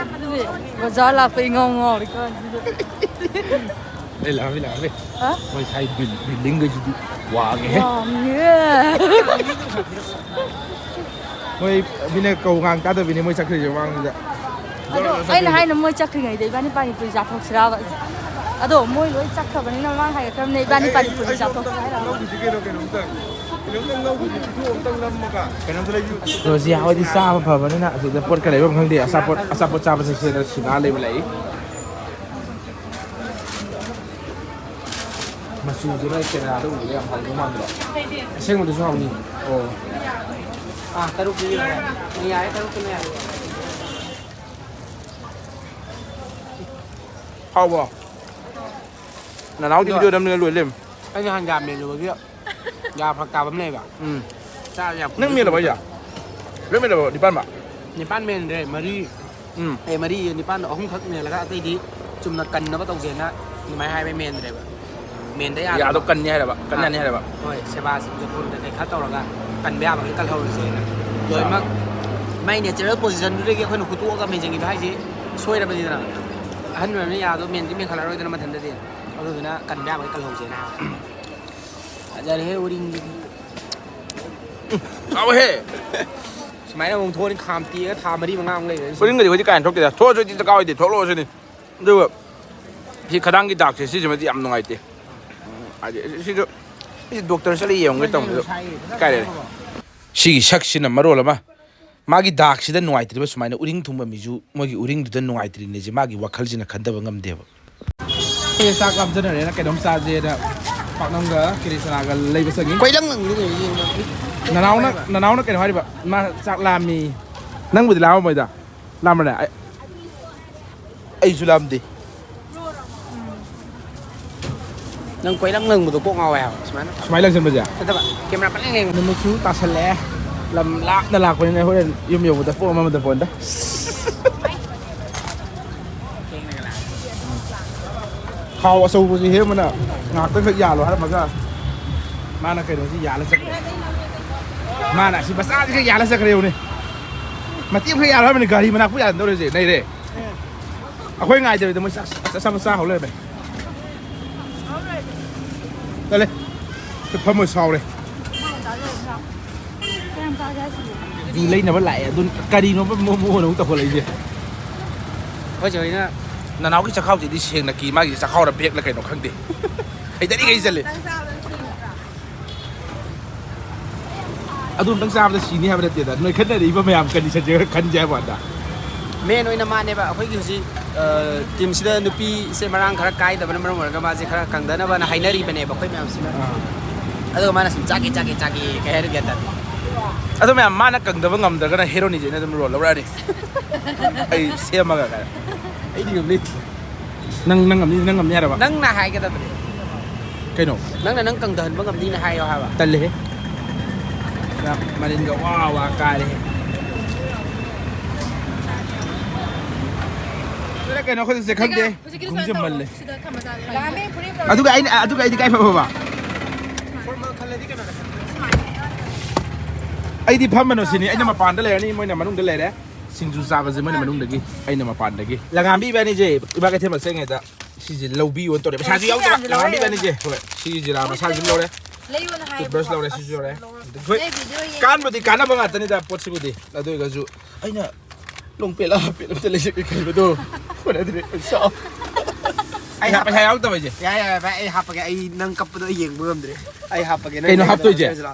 ꯕꯖꯥꯔ ꯂꯥꯛꯄ ꯏꯉꯥꯎ ꯉꯥꯎꯔꯤ ꯀꯥꯟꯁꯤꯗ꯫ ꯑꯦ, ꯂꯥꯛꯑꯝꯃꯤ, ꯂꯥꯛꯑꯝꯃꯤ꯫ ꯍꯥ? ꯃꯣꯏ ꯁꯥꯏ ꯕꯤꯜ-, ꯕꯤꯜꯗꯤꯡꯈꯩꯁꯤꯗꯤ ꯋꯥꯡꯉꯦꯍꯦ꯫ ꯋꯥꯡꯉꯦ꯫ ꯃꯣꯏ ꯃꯤꯅ ꯀꯧ ꯉꯥꯡ ꯇꯥꯗꯕꯤꯅꯦ ꯃꯣꯏ ꯆꯠꯈ꯭ꯔꯤꯁꯦ ꯃꯃꯥꯡꯗ꯫ ꯑꯗꯣ ꯑꯩꯅ ꯍꯥꯏꯅ ꯃꯣꯏ ꯆꯠꯈ꯭ꯔꯤꯉꯩꯗ ꯏꯕꯥꯅꯤ ꯄꯥꯅꯤꯄꯨꯔꯤ ꯆꯥꯊꯣꯛꯁꯤꯔꯥꯕ? ꯑꯗꯣ ꯃꯣꯏ ꯂꯣꯏ ꯆꯠꯈ꯭ꯔꯕꯅꯤꯅ ꯃꯃꯥꯡ ꯍꯥꯏꯔꯛꯈ꯭ꯔꯕꯅꯤꯅ ꯏꯕꯥꯅꯤ ꯄꯥꯅꯤꯄꯨꯔꯤ ꯆꯥꯊꯣꯛꯁꯤ ꯍꯥꯏꯔꯕ? ꯔꯣꯖꯤꯌꯥ ꯍꯣꯏꯗꯤ ꯆꯥꯕ ꯐꯕꯅꯤꯅ ꯑꯁꯤꯗ ꯄꯣꯠ ꯈꯔ ꯂꯩꯕ ꯈꯪꯗꯦ, ꯑꯆꯥꯄꯣꯠ, ꯑꯆꯥꯄꯣꯠ ꯆꯥꯕ ꯆꯠꯁꯦꯅ ꯁꯤꯡꯍꯥꯔ ꯂꯩꯕ ꯂꯥꯛꯏ꯫ ꯃꯆꯨꯁꯦ ꯅꯣꯏ ꯀꯦꯃꯦꯔꯥꯗ ꯎꯕꯗ ꯌꯥꯝ ꯍꯥꯎꯗꯧ ꯃꯥꯟꯗ꯭ꯔꯣ? ꯑꯁꯦꯡꯕꯗꯁꯨ ꯍꯥꯎꯅꯤ꯫ ꯑꯣ꯫ ꯑꯥ, ꯇꯔꯨꯛꯇꯨ ꯌꯦꯡꯉꯣ꯫ ꯌꯥꯔꯦ, ꯇꯔꯨꯛꯇꯨꯅ ꯌꯥꯔꯦ꯫ ꯍꯥꯎꯕ꯭ꯔꯣ? ꯅꯅꯥꯎ ꯇꯤꯚꯤꯗꯣ ꯑꯗꯨꯝ ꯂꯣꯏ ꯂꯦꯝ꯫ ꯑꯩꯅ ꯍꯪꯒꯥꯝ ꯃꯦꯟꯂꯨꯕꯒꯤ ꯌꯥ ꯐꯔꯛ ꯇꯥꯕ ꯑꯃ ꯂꯩꯕ꯫ ꯎꯝ꯫ ꯆꯥ ꯌꯥꯝ ꯅꯪ ꯃꯦꯜꯂꯕ ꯍꯥꯏꯁꯦ? ꯂꯣꯏ ꯃꯦꯜꯂꯕꯣ? ꯅꯤꯄꯥꯟꯃꯛ? ꯅꯤꯄꯥꯟ ꯃꯦꯟꯗ꯭ꯔꯦ, ꯃꯔꯤ꯫ ꯎꯝ꯫ ꯑꯦ, ꯃꯔꯤ, ꯅꯤꯄꯥꯟꯗꯣ ꯑꯍꯨꯝꯈꯛ ꯃꯦꯜꯂꯒ ꯑꯇꯩꯗꯤ ꯆꯨꯝꯅ ꯀꯟꯅꯕ ꯇꯧꯁꯦꯅ ꯑꯗꯨꯃꯥꯏꯅ ꯍꯥꯏꯕꯩ ꯃꯦꯟꯗ꯭ꯔꯦꯕ꯫ ꯃꯦꯟꯗ ꯌꯥꯗꯕ꯫ ꯌꯥꯗꯣ ꯀꯟꯅꯤ ꯍꯥꯏꯔꯕ? ꯀꯟꯅꯅꯤ ꯑꯥ꯫ ꯍꯥꯏꯔꯕ? ꯍꯣꯏ, ꯁꯦꯕꯥ ꯖꯣꯇꯣꯟ ꯀꯩꯀꯩ ꯈꯔ ꯇꯧꯔꯒ ꯀꯟꯕ ꯌꯥꯕꯈꯩ ꯀꯜꯍꯧꯔꯁꯦꯅ꯫ ꯑꯥ꯫ ꯂꯣꯏꯅꯃꯛ ꯃꯥꯏ natural positionꯗꯨꯗꯒꯤ ꯑꯩꯈꯣꯏꯅ ꯍꯨꯠꯇꯣꯛꯑꯒ ꯃꯦꯟꯁꯤꯟꯈꯤꯕ ꯍꯥꯏꯁꯦ ꯁꯣꯏꯔꯕꯅꯤꯗꯅ꯫ ꯑꯍꯟ ꯑꯣꯏꯔꯕꯅꯤꯅ ꯌꯥꯗꯣ ꯃꯦꯟꯗꯤ ꯃꯦꯟꯈꯠꯂꯔꯣꯏꯗꯅ ꯃꯊꯟꯇꯗꯤ꯫ ꯑꯗꯨꯗꯨꯅ ꯀꯟꯕ ꯌꯥꯕꯒꯤ ꯀꯜꯍꯧꯁꯦꯅ ꯍꯥꯏꯕ꯫ ꯐꯖꯔꯦꯍꯦ ꯎꯔꯤꯡꯗꯨꯗꯤ꯫ ꯆꯥꯎꯍꯦ꯫ ꯁꯨꯃꯥꯏꯅ ꯑꯃꯨꯛ ꯊꯣꯛꯑꯅꯤ, ꯈꯥꯝ ꯇꯦꯛꯑꯒ ꯊꯥ ꯃꯔꯤ ꯃꯉꯥꯃꯨꯛ ꯂꯩꯔꯅꯤ꯫ ꯎꯔꯤꯡꯒꯗꯤ ꯍꯧꯖꯤꯛ ꯀꯥꯏꯅ ꯊꯣꯛꯇꯦꯗ꯫ ꯊꯣꯛꯑꯁꯨ ꯍꯧꯖꯤꯛ ꯗꯔꯀꯥꯔ ꯑꯣꯏꯗꯦ, ꯊꯣꯛꯂꯛꯑꯣꯁꯤꯅꯤ꯫ ꯑꯗꯨꯒ ꯁꯤ ꯈꯗꯥꯡꯒꯤ ꯗꯥꯛꯁꯦ ꯁꯤꯁꯤꯃꯗꯤ ꯌꯥꯝ ꯅꯨꯡꯉꯥꯏꯇꯦ꯫ ꯎꯝ, ꯍꯥꯏꯗꯤ ꯁꯤꯁꯨ, ꯁꯤ ꯗꯣꯛꯇꯔ ꯆꯠꯂ ꯌꯦꯡꯉꯨꯒꯦ ꯇꯧꯕꯗꯣ ꯀꯥꯏ ꯂꯩꯔꯦ? ꯁꯤꯒꯤ ꯁꯛꯁꯤꯅ ꯃꯔꯣꯜ ꯑꯃ, ꯃꯥꯒꯤ ꯗꯥꯛꯁꯤꯗ ꯅꯨꯡꯉꯥꯏꯇ꯭ꯔꯤꯕ ꯁꯨꯃꯥꯏꯅ ꯎꯔꯤꯡ ꯊꯨꯡꯕ ꯃꯤꯁꯨ ꯃꯣꯏꯒꯤ ꯎꯔꯤꯡꯗꯨꯗ ꯅꯨꯡꯉꯥꯏꯇ꯭ꯔꯤꯅꯦꯁꯦ ꯃꯥꯒꯤ ꯋꯥꯈꯜꯁꯤꯅ ꯈꯟꯊꯕ ꯉꯝꯗꯦꯕ꯫ ꯑꯩ ꯆꯥꯛ ꯂꯥꯝꯖꯅꯔꯦꯅ ꯀꯩꯅꯣꯝ ꯆꯥꯁꯦꯅ ꯄꯥꯛꯅꯝꯒ ꯀꯤꯂꯤ ꯆꯅꯥꯒ ꯂꯩꯕ ꯆꯪꯉꯤ꯫ ꯀꯣꯏꯂꯪ ꯂꯪꯉꯤꯅꯦ ꯀꯩꯅꯣ ꯌꯦꯡꯕ꯫ ꯅꯅꯥꯎꯅ, ꯅꯅꯥꯎꯅ ꯀꯩꯅꯣ ꯍꯥꯏꯔꯤꯕ, ꯃꯥ ꯆꯥꯛ ꯂꯥꯝꯃꯤ꯫ ꯅꯪꯕꯨꯗꯤ ꯂꯥꯝꯃꯝꯃꯣꯏꯗ꯫ ꯂꯥꯝꯕ꯭ꯔꯅꯦ? ꯑꯩ, ꯑꯩꯁꯨ ꯂꯥꯝꯗꯦ꯫ ꯅꯪ ꯀꯣꯏꯂꯪ ꯂꯪꯕꯗꯣ ꯀꯣꯛ ꯉꯥꯎꯋꯦ ꯍꯥꯏꯕ ꯁꯨꯃꯥꯏꯅ꯫ ꯁꯨꯃꯥꯏꯅ ꯂꯪꯁꯟꯕꯁꯦ? ꯅꯠꯇꯕ, ꯀꯦꯃꯦꯔꯥ ꯄꯪꯂꯦꯡ ꯂꯦꯡꯕ꯫ ꯅꯨꯃꯤꯠꯁꯨ ꯇꯥꯁꯜꯂꯛꯑꯦ꯫ ꯂꯝ ꯂꯥꯞꯅ ꯂꯥꯛꯄꯅꯤꯅ ꯍꯣꯔꯦꯟ ꯌꯨꯝ ꯌꯧꯕꯗ ꯄꯨꯡ ꯑꯃ ꯑꯃꯗ ꯄꯣꯟꯗ꯫ ꯈꯥꯎ ꯑꯆꯧꯕꯁꯤ ꯍꯦꯛ ꯑꯃꯅ ꯉꯥꯏꯍꯥꯛꯇꯪꯈꯛ ꯌꯥꯜꯂꯣ ꯍꯥꯏꯔꯝꯃꯒ ꯃꯥꯅ ꯀꯩꯅꯣꯁꯤ ꯌꯥꯜꯂ ꯆꯠꯈ꯭ꯔꯦ꯫ ꯃꯥꯅ ꯑꯁꯤ ꯃꯆꯥꯁꯤꯒ ꯌꯥꯜꯂ ꯆꯠꯈ꯭ꯔꯦ ꯌꯦꯡꯉꯨꯅꯦ꯫ ꯃꯇꯦꯛ ꯑꯃꯈꯛ ꯌꯥꯜꯂꯣ ꯍꯥꯏꯕꯅꯤ, ꯒꯥꯔꯤ ꯃꯅꯥꯛꯄꯨ ꯌꯥꯟꯗꯧꯔꯤꯁꯦ ꯅꯩꯔꯦ꯫ ꯑꯩꯈꯣꯏ ꯉꯥꯏꯗꯕꯤꯗ ꯃꯣꯏ ꯆꯥꯛ ꯑꯆꯥꯄꯣꯠ ꯆꯥ ꯍꯧ ꯂꯩꯔꯝꯃꯦ꯫ ꯆꯠꯂꯦ꯫ ꯐꯝꯃꯣꯏ ꯁꯥꯎꯔꯦ꯫ ꯀꯌꯥꯝ ꯆꯥꯒꯦ ꯍꯥꯏꯁꯤꯕꯣ? ꯌꯨ ꯂꯩꯅꯕ ꯂꯥꯛꯑꯦ꯫ ꯑꯗꯨ ꯀꯔꯤꯅꯣꯕ ꯃꯣ-, ꯃꯣ-, ꯃꯣ-, ꯑꯃꯨꯛ ꯇꯧꯈꯠꯂꯛꯏꯁꯦ? ꯑꯩꯈꯣꯏ ꯆꯦ ꯍꯣꯏꯅ ꯅꯅꯥꯎꯒꯤ ꯆꯈꯥꯎꯁꯤꯗꯤ ꯁꯦꯡꯅ ꯀꯤ, ꯃꯥꯒꯤ ꯆꯈꯥꯎꯔ ꯕꯦꯛꯂ ꯀꯩꯅꯣ ꯈꯪꯗꯦ꯫ ꯍꯩꯇꯔꯤꯈꯩ ꯆꯠꯂꯦ꯫ ꯅꯪ ꯆꯥꯕꯗ ꯁꯤꯕ꯭ꯔꯥ? ꯑꯗꯨ ꯑꯝꯇꯪ ꯆꯥꯕꯗ ꯁꯤꯅꯤ ꯍꯥꯏꯕ ꯅꯠꯇꯦꯗ, ꯅꯣꯏ ꯈꯠꯅꯔꯤꯕ ꯃꯌꯥꯝ ꯀꯟꯗꯤꯁꯟꯁꯦ ꯈꯔ ꯈꯟꯁꯦ ꯍꯥꯏꯕ ꯋꯥꯅꯤꯗ꯫ ꯃꯦꯟ ꯑꯣꯏꯅ ꯃꯥꯅꯦꯕ ꯑꯩꯈꯣꯏꯒꯤ ꯍꯧꯖꯤꯛ, ꯑ, ꯇꯤꯝꯁꯤꯗ ꯅꯨꯄꯤꯁꯦ ꯃꯔꯥꯡ ꯈꯔ ꯀꯥꯏꯗꯕꯅ ꯃꯔꯝ ꯑꯣꯏꯔꯒ ꯃꯥꯁꯦ ꯈꯔ ꯀꯪꯗꯅꯕꯅ ꯍꯥꯏꯅꯔꯤꯕꯅꯦꯕ ꯑꯩꯈꯣꯏ ꯃꯌꯥꯝꯁꯤꯅ꯫ ꯑꯥ꯫ ꯑꯗꯨꯒ ꯃꯥꯅ ꯁꯨꯝ ꯆꯥꯒꯦ, ꯆꯥꯒꯦ, ꯆꯥꯒꯦ ꯀꯩ ꯍꯥꯏꯔꯒꯦ ꯒ꯭ꯌꯥꯟ ꯇꯥꯗꯦ꯫ ꯑꯗꯣ ꯃꯌꯥꯝ ꯃꯥꯅ ꯀꯪꯗꯕ ꯉꯝꯗ꯭ꯔꯒꯅ ꯍꯦꯔꯣꯅꯤꯁꯦ ꯑꯩꯅ ꯑꯗꯨꯝ ꯔꯣꯜ ꯂꯧꯔꯛꯑꯅꯤ꯫ ꯑꯩ ꯁꯦꯝꯃꯒ ꯀꯥꯏꯅ꯫ ꯑꯩꯗꯤ ꯉꯝꯅꯤ꯫ ꯅꯪ, ꯅꯪ ꯉꯝꯅꯤ, ꯅꯪ ꯉꯝꯅꯤ ꯍꯥꯏꯔꯕ? ꯅꯪꯅ ꯍꯥꯏꯒꯗꯕꯅꯦ꯫ ꯀꯩꯅꯣ? ꯅꯪꯅ ꯅꯪ ꯀꯪꯊꯍꯟꯕ ꯉꯝꯅꯤꯅ ꯍꯥꯏꯌꯣ ꯍꯥꯏꯕ꯫ ꯇꯜꯂꯦꯍꯦ꯫ ꯅꯪ ꯃꯅꯤꯟꯒ ꯋꯥ ꯋꯥ ꯀꯥꯔꯦꯍꯦ꯫ ꯁꯤꯗ ꯀꯩꯅꯣ ꯑꯩꯈꯣꯏ ꯆꯠꯁꯦ ꯈꯪꯗꯦ꯫ ꯍꯧꯖꯤꯛꯀꯤꯗꯣ ꯁꯨꯃꯥꯏꯅ ꯀꯨꯝꯖꯃꯜꯂꯦ꯫ ꯇꯧꯔꯣ꯫ ꯁꯤꯗ ꯊꯝꯃ ꯆꯥꯁꯦ꯫ ꯑꯗꯨꯒ ꯑꯩꯅ, ꯑꯗꯨꯒ ꯑꯩꯗꯤ ꯀꯥꯏ ꯐꯝꯃꯕ? ꯑꯩꯗꯤ ꯐꯝꯃꯅꯨ ꯁꯤꯅꯤ꯫ ꯑꯩꯅ ꯃꯄꯥꯟꯗ ꯂꯩꯔꯅꯤ, ꯃꯣꯏꯅ ꯃꯅꯨꯡꯗ ꯂꯩꯔꯦ꯫ ꯁꯤꯡꯖꯨ ꯆꯥꯕꯁꯦ ꯃꯣꯏꯅ ꯃꯅꯨꯡꯗꯒꯤ, ꯑꯩꯅ ꯃꯄꯥꯟꯗꯒꯤ꯫ ꯂꯪꯉꯥꯝꯕꯤ ꯏꯕꯥꯅꯤꯁꯦ ꯏꯃꯥ ꯀꯩꯊꯦꯜ ꯃꯛ ꯆꯠꯂꯤꯉꯩꯗ ꯁꯤꯁꯦ ꯂꯧꯕꯤꯌꯣ ꯇꯧꯔꯦ꯫ ꯄꯩꯁꯥꯁꯨ ꯁꯤ ꯌꯥꯎꯗꯕ꯫ ꯃꯌꯥꯝꯁꯦ ꯂꯧꯔꯦ꯫ ꯂꯥꯡꯕꯤꯕꯅꯤꯁꯦ꯫ ꯍꯣꯏ, ꯁꯤꯁꯦ ꯖꯤꯔꯥ ꯃꯁꯥꯁꯨ ꯂꯧꯔꯦ꯫ ꯂꯩꯌꯣꯅ ꯍꯥꯏꯕ꯫ Toothbrush ꯂꯧꯔꯦ, ꯑꯁ, ꯁꯤꯁꯨ ꯂꯧꯔꯦ꯫ ꯂꯧꯔꯦ꯫ ꯑꯗꯨ ꯍꯣꯏ, ꯅꯣꯏ video ꯌꯦꯡ- ꯀꯥꯟꯕꯨꯗꯤ ꯀꯥꯟꯅꯕ ꯉꯥꯛꯇꯅꯤꯗ ꯄꯣꯠꯁꯤꯕꯨꯗꯤ꯫ ꯑꯗꯨ ꯑꯣꯏꯔꯒꯁꯨ ꯑꯩꯅ ꯂꯣꯡꯄꯦꯟ ꯍꯥꯞꯄꯦꯟ ꯑꯝꯇ ꯂꯩꯖꯒꯦ ꯈꯟꯕꯗꯣ ꯀꯣꯟꯅꯗ꯭ꯔꯦ꯫ ꯄꯩꯁꯥ꯫ ꯑꯩ ꯄꯩꯁꯥ, ꯍꯥꯞꯄ-, ꯄꯩꯁꯥ ꯌꯥꯎꯗꯕ ꯑꯩꯁꯦ꯫ ꯌꯥꯏ, ꯌꯥꯏ, ꯚꯥꯏ, ꯑꯩ ꯍꯥꯞꯄꯒꯦ꯫ ꯑꯩ ꯅꯪ ꯀꯞꯄꯗꯣ ꯑꯩ ꯌꯦꯡꯕ ꯉꯝꯗ꯭ꯔꯦ꯫ ꯑꯩ ꯍꯥꯞꯄꯒꯦ꯫ ꯅꯪ ꯀꯩꯅꯣ ꯌꯦꯡꯕ ꯍꯥꯞꯇꯣꯏꯁꯦ? ꯉꯝꯗ꯭ꯔꯦ꯫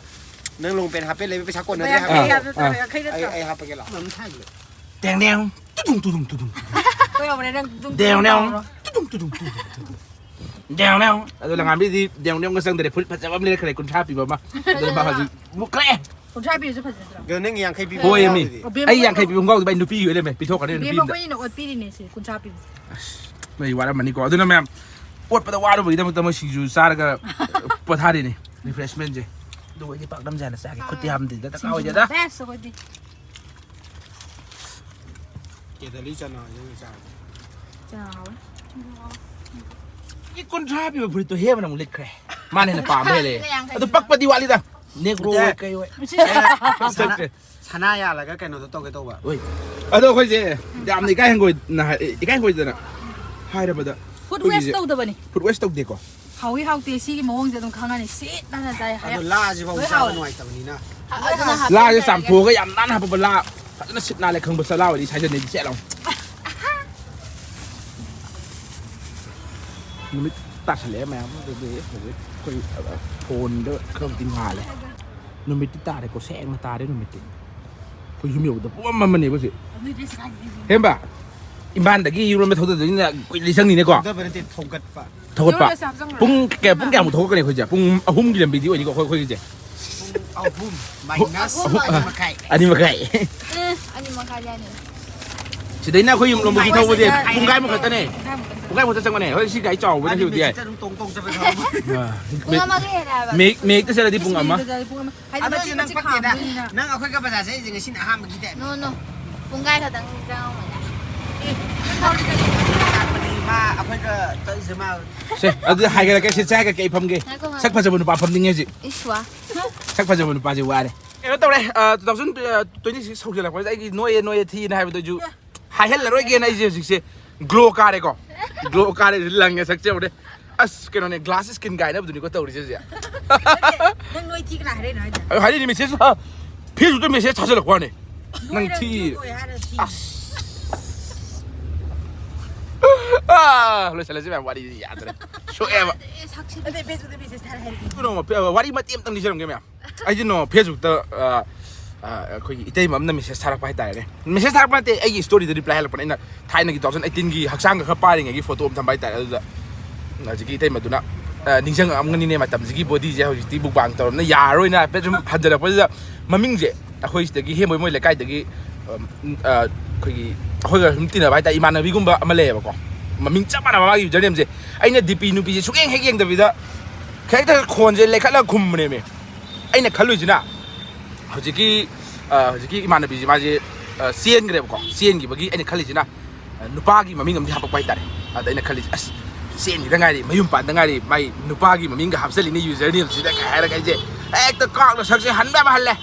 ꯅꯪ ꯂꯣꯡꯄꯦꯟ ꯍꯥꯞꯄꯦꯟ ꯂꯩꯕ ꯄꯩꯁꯥ ꯀꯣꯟꯅꯗ꯭ꯔꯦ ꯌꯥꯡꯈꯩ ꯍꯥꯏꯕ꯫ ꯍꯥꯞꯄꯦ, ꯑꯥ, ꯑꯥ꯫ ꯌꯥꯡꯈꯩ ꯑꯩ, ꯅꯠꯇ꯭ꯔꯣ? ꯑꯩ ꯍꯥꯞꯄꯒꯦ ꯂꯥꯛꯑꯣ꯫ ꯇꯦꯡ ꯇꯦꯡ, ꯇꯨꯗꯨꯡ ꯇꯨꯗꯨꯡ ꯇꯨꯗꯨꯡ꯫ ꯍꯣꯏ, ꯌꯧꯔꯦ, ꯅꯪ ꯇꯨꯗꯨꯡ ꯇꯦꯡ ꯇꯨꯗꯨꯡ ꯇꯦꯡ, ꯇꯧꯔꯣ꯫ ꯇꯨꯗꯨꯡ ꯇꯨꯗꯨꯡ ꯇꯨꯗꯨꯡ ꯇꯨꯗꯨꯡ꯫ ꯗꯦꯡ ꯗꯦꯡ꯫ ꯑꯗꯣ ꯂꯪꯉꯥꯕꯤꯗꯤ ꯗꯦꯡ ꯗꯦꯡꯒ ꯆꯪꯗ꯭ꯔꯦ, ꯐꯨꯔꯤꯠ ꯐꯖꯕ ꯑꯃ ꯂꯩꯔꯛꯈ꯭ꯔꯦ, ꯀꯨꯟꯊ꯭ꯔꯥ ꯄꯤꯕ ꯑꯃ꯫ ꯑꯗꯨ ꯃꯥ ꯍꯧꯖꯤꯛ ꯃꯨꯛꯈ꯭ꯔꯦ꯫ ꯀꯨꯟꯊ꯭ꯔꯥ ꯄꯤꯕꯁꯨ ꯐꯖꯗ꯭ꯔꯣ? ꯑꯗꯣ ꯅꯪꯒꯤ ꯌꯥꯡꯈꯩ ꯄꯤꯕ ꯍꯣꯏ, ꯃꯤ꯫ ꯌꯥꯎꯔꯤꯗꯤ꯫ ꯑꯣ, ꯕꯦꯝꯃ ꯑꯩ ꯌꯥꯡꯈꯩ ꯄꯤꯕ ꯈꯣꯡꯒ꯭ꯔꯥꯎꯗꯣ ꯚꯥꯏ ꯅꯨꯄꯤꯒꯤ ꯑꯣꯏ ꯂꯩꯔꯝꯃꯦ, ꯄꯤꯊꯣꯛꯈ꯭ꯔꯅꯤ ꯅꯨꯄꯤ ꯕꯦꯝꯃ ꯑꯝꯗ꯫ ꯑꯩꯈꯣꯏꯅ ꯑꯣꯠꯄꯤꯔꯤꯅꯦ ꯁꯤ ꯀꯨꯟꯊ꯭ꯔꯥ ꯄꯤꯕꯁꯦ꯫ ꯑꯁ, ꯃꯩ ꯋꯥꯔꯝꯃꯅꯤꯀꯣ꯫ ꯑꯗꯨꯅ ꯃꯌꯥꯝ ꯑꯣꯠꯄꯗ ꯋꯥꯔꯨꯕꯒꯤꯗꯃꯛꯇ ꯃꯣꯏ ꯁꯤꯡꯖꯨ ꯆꯥꯔꯒ ꯄꯣꯊꯥꯔꯤꯅꯤ, refreshmentꯁꯦ꯫ ꯑꯗꯨꯒ ꯑꯩꯗꯤ ꯄꯥꯛꯅꯝꯁꯦ ꯍꯥꯟꯅ ꯆꯥꯒꯦ, ꯈꯨꯠꯇꯤ ꯍꯥꯝꯗ꯭ꯔꯤ, ꯗꯔꯀꯥꯔ ꯁꯤꯡꯖꯨꯅ ꯑꯣꯏꯗꯦꯗ꯫ Best ꯑꯩꯈꯣꯏꯗꯤ꯫ ꯀꯦꯗꯂꯤ ꯆꯅꯥ ꯌꯦꯡꯉ ꯆꯥꯔꯗꯤ꯫ ꯆꯅꯥ ꯍꯥꯎꯋꯦ꯫ ꯁꯤꯡꯖꯨ ꯍꯥꯎꯋꯦ꯫ ꯀꯨꯟꯊ꯭ꯔꯥ ꯄꯤꯕ ꯐꯨꯔꯤꯠꯇꯣ ꯍꯦꯕꯅ ꯑꯃꯨꯛ ꯂꯤꯠꯈ꯭ꯔꯦ꯫ ꯃꯥꯅ ꯍꯦꯟꯅ ꯄꯥꯝꯕ ꯍꯦꯜꯂꯦ꯫ ꯁꯤꯅ ꯌꯥꯡꯈꯩ ꯑꯗꯨ ꯄꯤꯕ꯫ ꯄꯛꯄꯗꯤ ꯋꯥꯠꯂꯤꯗ꯫ Negro ꯅꯠꯇꯦ꯫ ꯑꯣꯏ ꯀꯩ ꯑꯣꯏ꯫ ꯁꯅꯥ, ꯁꯅꯥ ꯌꯥꯜꯂꯒ ꯀꯩꯅꯣꯗꯣ ꯇꯧꯒꯦ ꯇꯧꯕ꯫ ꯑꯣꯏ꯫ ꯑꯗꯣ ꯑꯩꯈꯣꯏꯁꯦ ꯌꯥꯝꯅ ꯏꯀꯥꯏ ꯍꯪꯒꯣꯏꯅ ꯍꯥꯏ-, ꯏꯀꯥꯏ ꯍꯪꯒꯣꯏꯗꯅ ꯍꯥꯏꯔꯕꯗ food waste ꯑꯩꯈꯣꯏꯒꯤꯁꯦ ꯇꯧꯗꯕꯅꯤ꯫ Food waste ꯇꯧꯗꯦꯀꯣ꯫ ꯍꯥꯎꯏ ꯍꯥꯎꯇꯦ ꯁꯤꯒꯤ ꯃꯑꯣꯡꯁꯦ ꯑꯗꯨꯝ ꯈꯪꯉꯅꯤ꯫ ꯁꯤꯠ ꯅꯥꯟꯅ ꯆꯥꯏ ꯍꯥꯏ-, ꯑꯗꯣ ꯂꯥꯁꯤꯐꯥꯎ ꯂꯣꯏ ꯆꯥꯕ ꯍꯥꯎꯋꯦ꯫ ꯅꯨꯡꯉꯥꯏꯇꯕꯅꯤꯅ꯫ ꯑꯗꯨꯅ ꯍꯥꯞꯄ ꯂꯥꯁꯦ ꯂꯩꯔꯒꯦ꯫ ꯆꯥꯝꯊꯣꯛꯑꯒ ꯌꯥꯝ ꯅꯥꯟꯅ ꯍꯥꯞꯄꯕ ꯂꯥ ꯐꯖꯅ ꯁꯤꯠ ꯅꯥꯜꯂꯦ ꯈꯪꯕ ꯆꯠꯂꯥꯎꯔꯗꯤ ꯁꯥꯏꯖꯟꯅꯩꯗꯤ ꯁꯦꯠ ꯂꯥꯎ꯫ ꯅꯨꯃꯤꯠ ꯇꯥꯁꯜꯂꯛꯑꯦ ꯃꯌꯥꯝ꯫ ꯑꯗꯨꯗꯤ ꯍꯧꯖꯤꯛ ꯑꯩꯈꯣꯏ, ꯑ, phoneꯗ ꯈꯔꯕꯨꯗꯤ ꯉꯥꯜꯂꯦ꯫ ꯅꯨꯃꯤꯠꯇꯤ ꯇꯥꯔꯦꯀꯣ, ꯁꯦꯡꯅ ꯇꯥꯔꯦ ꯅꯨꯃꯤꯠꯇꯤ꯫ ꯑꯩꯈꯣꯏ ꯌꯨꯝ ꯌꯧꯕꯗ ꯄꯨꯡ ꯑꯃ ꯑꯃꯅꯦꯕ ꯍꯧꯖꯤꯛ꯫ ꯍꯦꯝꯕ, ꯏꯝꯐꯥꯜꯗꯒꯤ ꯌꯨꯝꯂꯣꯝꯗ ꯊꯧꯗꯗꯣꯏꯅꯤꯅ ꯀꯨꯏꯅꯗꯤ ꯆꯪꯅꯤꯅꯦꯀꯣ꯫ ꯊꯧꯗꯕ ꯅꯠꯇꯦ, ꯊꯧꯒꯠꯄ꯫ ꯊꯧꯒꯠꯄ꯫ ꯌꯨꯝꯗ ꯆꯥꯕ ꯆꯪꯉꯨꯔꯦ꯫ ꯄꯨꯡ ꯀꯌꯥ, ꯄꯨꯡ ꯀꯌꯥꯃꯨꯛ ꯊꯧꯒꯠꯀꯅꯤ ꯑꯩꯈꯣꯏꯁꯦ? ꯄꯨꯡ ꯑꯍꯨꯝꯒꯤ ꯂꯝꯕꯤꯗꯤ ꯑꯣꯏꯅꯤꯀꯣ ꯑꯩꯈꯣꯏ, ꯑꯩꯈꯣꯏꯒꯤꯁꯦ꯫ ꯄꯨꯡ ꯑꯍꯨꯝ minus ꯑꯍꯨꯝ ꯑꯅꯤ ꯃꯈꯥꯏ꯫ ꯑꯅꯤ ꯃꯈꯥꯏ꯫ ꯑꯦ, ꯑꯅꯤ ꯃꯈꯥꯏꯗꯤ ꯍꯥꯏꯅꯨ꯫ ꯁꯤꯗꯩꯅ ꯑꯩꯈꯣꯏ ꯌꯨꯝ ꯂꯣꯝꯕꯒꯤ ꯊꯧꯕꯁꯦ ꯄꯨꯡꯈꯥꯏꯃꯨꯛ ꯈꯛꯇꯅꯦ꯫ ꯄꯨꯡꯈꯥꯏꯃꯨꯛ ꯈꯛꯇꯅꯦ꯫ ꯄꯨꯡꯈꯥꯏꯃꯨꯛꯇ ꯆꯪꯕꯅꯦ꯫ ꯍꯣꯏ, ꯁꯤ ꯒꯥꯔꯤ ꯆꯥꯎꯕꯅ ꯃꯥꯗꯤ ꯍꯧꯗꯤ ꯌꯥꯏ꯫ ꯃꯦꯖꯤꯛꯇ ꯑꯗꯨꯝ ꯇꯣꯡ ꯇꯣꯡ ꯆꯠꯄ ꯊꯧꯕ꯫ ꯑꯥ꯫ ꯄꯨꯡ ꯑꯃꯒ ꯍꯦꯜꯂꯦ ꯍꯥꯏꯕ꯫ ꯃꯦꯛ-, ꯃꯦꯛꯇ ꯆꯠꯂꯗꯤ ꯄꯨꯡ ꯑꯃ꯫ ꯆꯠꯂꯗꯤ ꯄꯨꯡ ꯑꯃ꯫ ꯍꯥꯏꯗꯤ ꯑꯗꯨ ꯃꯆꯤꯟ ꯑꯣꯏꯔꯁꯨ ꯃꯆꯤꯟ ꯅꯪ ꯄꯛꯇꯦꯗ꯫ ꯈꯥꯝꯕꯅꯤꯅ꯫ ꯅꯪ ꯑꯩꯈꯣꯏꯒ ꯕꯖꯥꯔ ꯆꯠꯂꯤꯁꯦ ꯉꯁꯤꯅ ꯑꯍꯥꯟꯕꯒꯤꯗ꯫ No, no. ꯄꯨꯡꯈꯥꯏ ꯈꯛꯇꯪ ꯆꯪꯉꯝꯃꯣꯏꯗ꯫ ꯑꯦ, ꯅꯪ ꯊꯧꯔꯗꯤ ꯆꯠꯂꯤ꯫ ꯃꯥ ꯑꯩꯈꯣꯏꯒ ꯆꯠꯂꯤꯁꯦ ꯃꯥ ꯁꯦ, ꯑꯗꯨꯗꯤ ꯍꯥꯏꯒꯠꯂꯛꯀꯦ꯫ ꯁꯤ ꯆꯥꯏꯒ ꯀꯩ ꯐꯝꯒꯦ? ꯉꯥꯏꯈꯣ, ꯉꯥꯏꯈꯣ꯫ ꯁꯛ ꯐꯖꯕ ꯅꯨꯄꯥ ꯐꯝꯅꯤꯡꯉꯦ ꯍꯧꯖꯤꯛ꯫ ꯏꯁ, ꯋꯥ꯫ ꯁꯛ ꯐꯖꯕ ꯅꯨꯄꯥꯁꯦ ꯋꯥꯔꯦ꯫ ꯀꯩꯅꯣ ꯇꯧꯔꯦ, ꯑ, two thousand twenty-six ꯍꯧꯖꯤꯜꯂꯛꯄꯁꯤꯗ ꯑꯩꯒꯤ ꯅꯣꯏꯌꯦ, ꯅꯣꯏꯌꯦ, ꯊꯤꯅ ꯍꯥꯏꯕꯗꯁꯨ ꯍꯥꯏꯍꯜꯂꯔꯣꯏꯒꯦꯅ ꯑꯩꯁꯦ ꯍꯧꯖꯤꯛꯁꯦ glow ꯀꯥꯔꯦꯀꯣ꯫ ꯒ꯭ꯂꯣ ꯀꯥꯔꯦ, ꯂꯪꯉꯦ, ꯁꯛꯁꯦ ꯌꯦꯡꯉꯨꯅꯦ꯫ ꯑꯁ, ꯀꯩꯅꯣꯅꯦ, ꯒ꯭ꯂꯥꯁ ꯁ꯭ꯀꯤꯟ ꯀꯥꯏꯅꯕꯗꯨꯅꯤꯀꯣ ꯇꯧꯔꯤꯁꯦ ꯍꯧꯖꯤꯛ꯫ ꯅꯪ ꯅꯣꯏ ꯊꯤ ꯀꯅꯥ ꯍꯥꯏꯔꯛꯏꯅꯣ ꯍꯥꯏꯁꯦ? ꯑꯩ ꯍꯥꯏꯔꯤꯅꯤ, ꯃꯦꯁꯦꯖ, ꯐꯦꯁꯕꯨꯛꯇ ꯃꯦꯁꯦꯖ ꯊꯥꯖꯤꯜꯂꯛꯄ ꯋꯥꯅꯦ꯫ ꯅꯪ ꯅꯣꯏꯅ ꯊꯤ꯫ ꯊꯤ ꯑꯣꯏ ꯍꯥꯏꯔ ꯊꯤ꯫ ꯑꯥ, ꯂꯣꯏꯁꯤꯜꯂꯁꯤ ꯃꯌꯥꯝ, ꯋꯥꯔꯤꯁꯤ ꯌꯥꯗ꯭ꯔꯦ꯫ ꯁꯣꯛꯑꯦꯕ꯫ ꯑꯦ, ꯁꯛꯁꯤ꯫ ꯑꯗꯩ ꯐꯦꯁꯕꯨꯛꯇ ꯃꯦꯁꯦꯖ ꯊꯥꯔ ꯍꯥꯏꯔꯛꯏ꯫ ꯀꯩꯅꯣ, ꯋꯥꯔꯤ ꯃꯇꯦꯛ ꯑꯃꯇꯪ ꯂꯤꯖꯔꯝꯒꯦ ꯃꯌꯥꯝ꯫ ꯑꯩꯁꯦ ꯅꯣ ꯐꯦꯁꯕꯨꯛꯇ, ꯑ, ꯑ, ꯑꯩꯈꯣꯏꯒꯤ ꯏꯇꯩꯃ ꯑꯃꯅ ꯃꯦꯁꯦꯖ ꯊꯥꯔꯛꯄ ꯍꯥꯏꯇꯥꯔꯦꯅꯦ꯫ ꯃꯦꯁꯦꯖ ꯊꯥꯔꯛꯄ ꯅꯠꯇꯦ, ꯑꯩꯒꯤ ꯁ꯭ꯇꯣꯔꯤꯗ ꯔꯤꯄ꯭ꯂꯥꯏ ꯍꯜꯂꯛꯄꯅꯦ꯫ ꯑꯩꯅ ꯊꯥꯏꯅꯒꯤ two thousand eighteen ꯒꯤ ꯍꯛꯆꯥꯡꯒ ꯈꯔ ꯄꯥꯔꯤꯉꯩꯒꯤ ꯐꯣꯇꯣ ꯑꯃ ꯊꯝꯕ ꯍꯥꯏꯇꯥꯔꯦ꯫ ꯑꯗꯨꯗ ꯍꯧꯖꯤꯛꯀꯤ ꯏꯇꯩꯃꯗꯨꯅ, ꯑ, "ꯅꯤꯡꯁꯤꯡꯉꯛꯑꯝꯒꯅꯤꯅꯦ, ꯃꯇꯝꯁꯤꯒꯤ ꯕꯣꯗꯤꯁꯦ ꯍꯧꯖꯤꯛꯇꯤ ꯃꯨꯛꯕꯥꯡ ꯇꯧꯔꯝꯅ ꯌꯥꯔꯔꯣꯏꯅ" ꯍꯥꯏꯐꯦꯠ ꯁꯨꯝ ꯍꯟꯖꯔꯛꯄꯁꯤꯗ, ꯃꯃꯤꯡꯁꯦ ꯑꯩꯈꯣꯏ ꯁꯤꯗꯒꯤ ꯍꯦꯝꯕꯣꯏ ꯃꯣꯏ ꯂꯩꯀꯥꯏꯗꯒꯤ, ꯑ, ꯑ, ꯑꯩꯈꯣꯏꯒꯤ, ꯑꯩꯈꯣꯏꯒ ꯁꯨꯝ ꯇꯤꯟꯅꯕ ꯍꯥꯏꯇꯥꯔꯦ, ꯏꯃꯥꯟꯅꯕꯤꯒꯨꯝꯕ ꯑꯃ ꯂꯩꯌꯦꯕꯀꯣ꯫ ꯃꯃꯤꯡ ꯆꯞ ꯃꯥꯟꯅꯕ ꯃꯥꯒꯤ ꯌꯨꯖꯔ ꯅꯦꯝꯁꯦ꯫ ꯑꯩꯅ ꯗꯤ ꯄꯤ ꯅꯨꯄꯤꯁꯦ ꯁꯨꯛꯌꯦꯡ ꯍꯦꯛ ꯌꯦꯡꯗꯕꯤꯗ ꯍꯦꯛꯇ ꯈꯣꯟꯁꯦ ꯂꯩꯈꯠꯂꯒ ꯈꯨꯝꯕꯅꯦꯃꯤ꯫ ꯑꯩꯅ ꯈꯜꯂꯨꯏꯁꯤꯅ ꯍꯧꯖꯤꯛꯀꯤ, ꯑ, ꯍꯧꯖꯤꯛꯀꯤ ꯏꯃꯥꯟꯅꯕꯤꯁꯦ ꯃꯥꯁꯦ, ꯑ, ꯆꯦꯟꯈ꯭ꯔꯦꯕꯀꯣ꯫ ꯆꯦꯟꯈꯤꯕꯒꯤ ꯑꯩꯅ ꯈꯜꯂꯤꯁꯤꯅ, ꯑ, ꯅꯨꯄꯥꯒꯤ ꯃꯃꯤꯡ ꯑꯃꯗꯤ ꯍꯥꯄꯛꯄ ꯍꯥꯏꯇꯥꯔꯦ꯫ ꯑꯗ ꯑꯩꯅ ꯈꯜꯂꯤꯁꯦ, "ꯑꯁ, ꯆꯦꯟꯈꯤꯗ ꯉꯥꯏꯔꯤ, ꯃꯌꯨꯝ ꯄꯥꯟꯗ ꯉꯥꯏꯔꯤ, ꯃꯥꯏ ꯅꯨꯄꯥꯒꯤ ꯃꯃꯤꯡꯒ ꯍꯥꯞꯆꯜꯂꯤꯅꯦ ꯌꯨꯖꯔ ꯅꯦꯝꯁꯤꯗ" ꯀꯥꯏ ꯍꯥꯏꯔꯒ ꯑꯩꯁꯦ ꯍꯦꯛꯇ ꯀꯥꯛꯅ ꯁꯛꯁꯦ ꯍꯟꯕ ꯌꯥꯕ ꯍꯜꯂꯦ꯫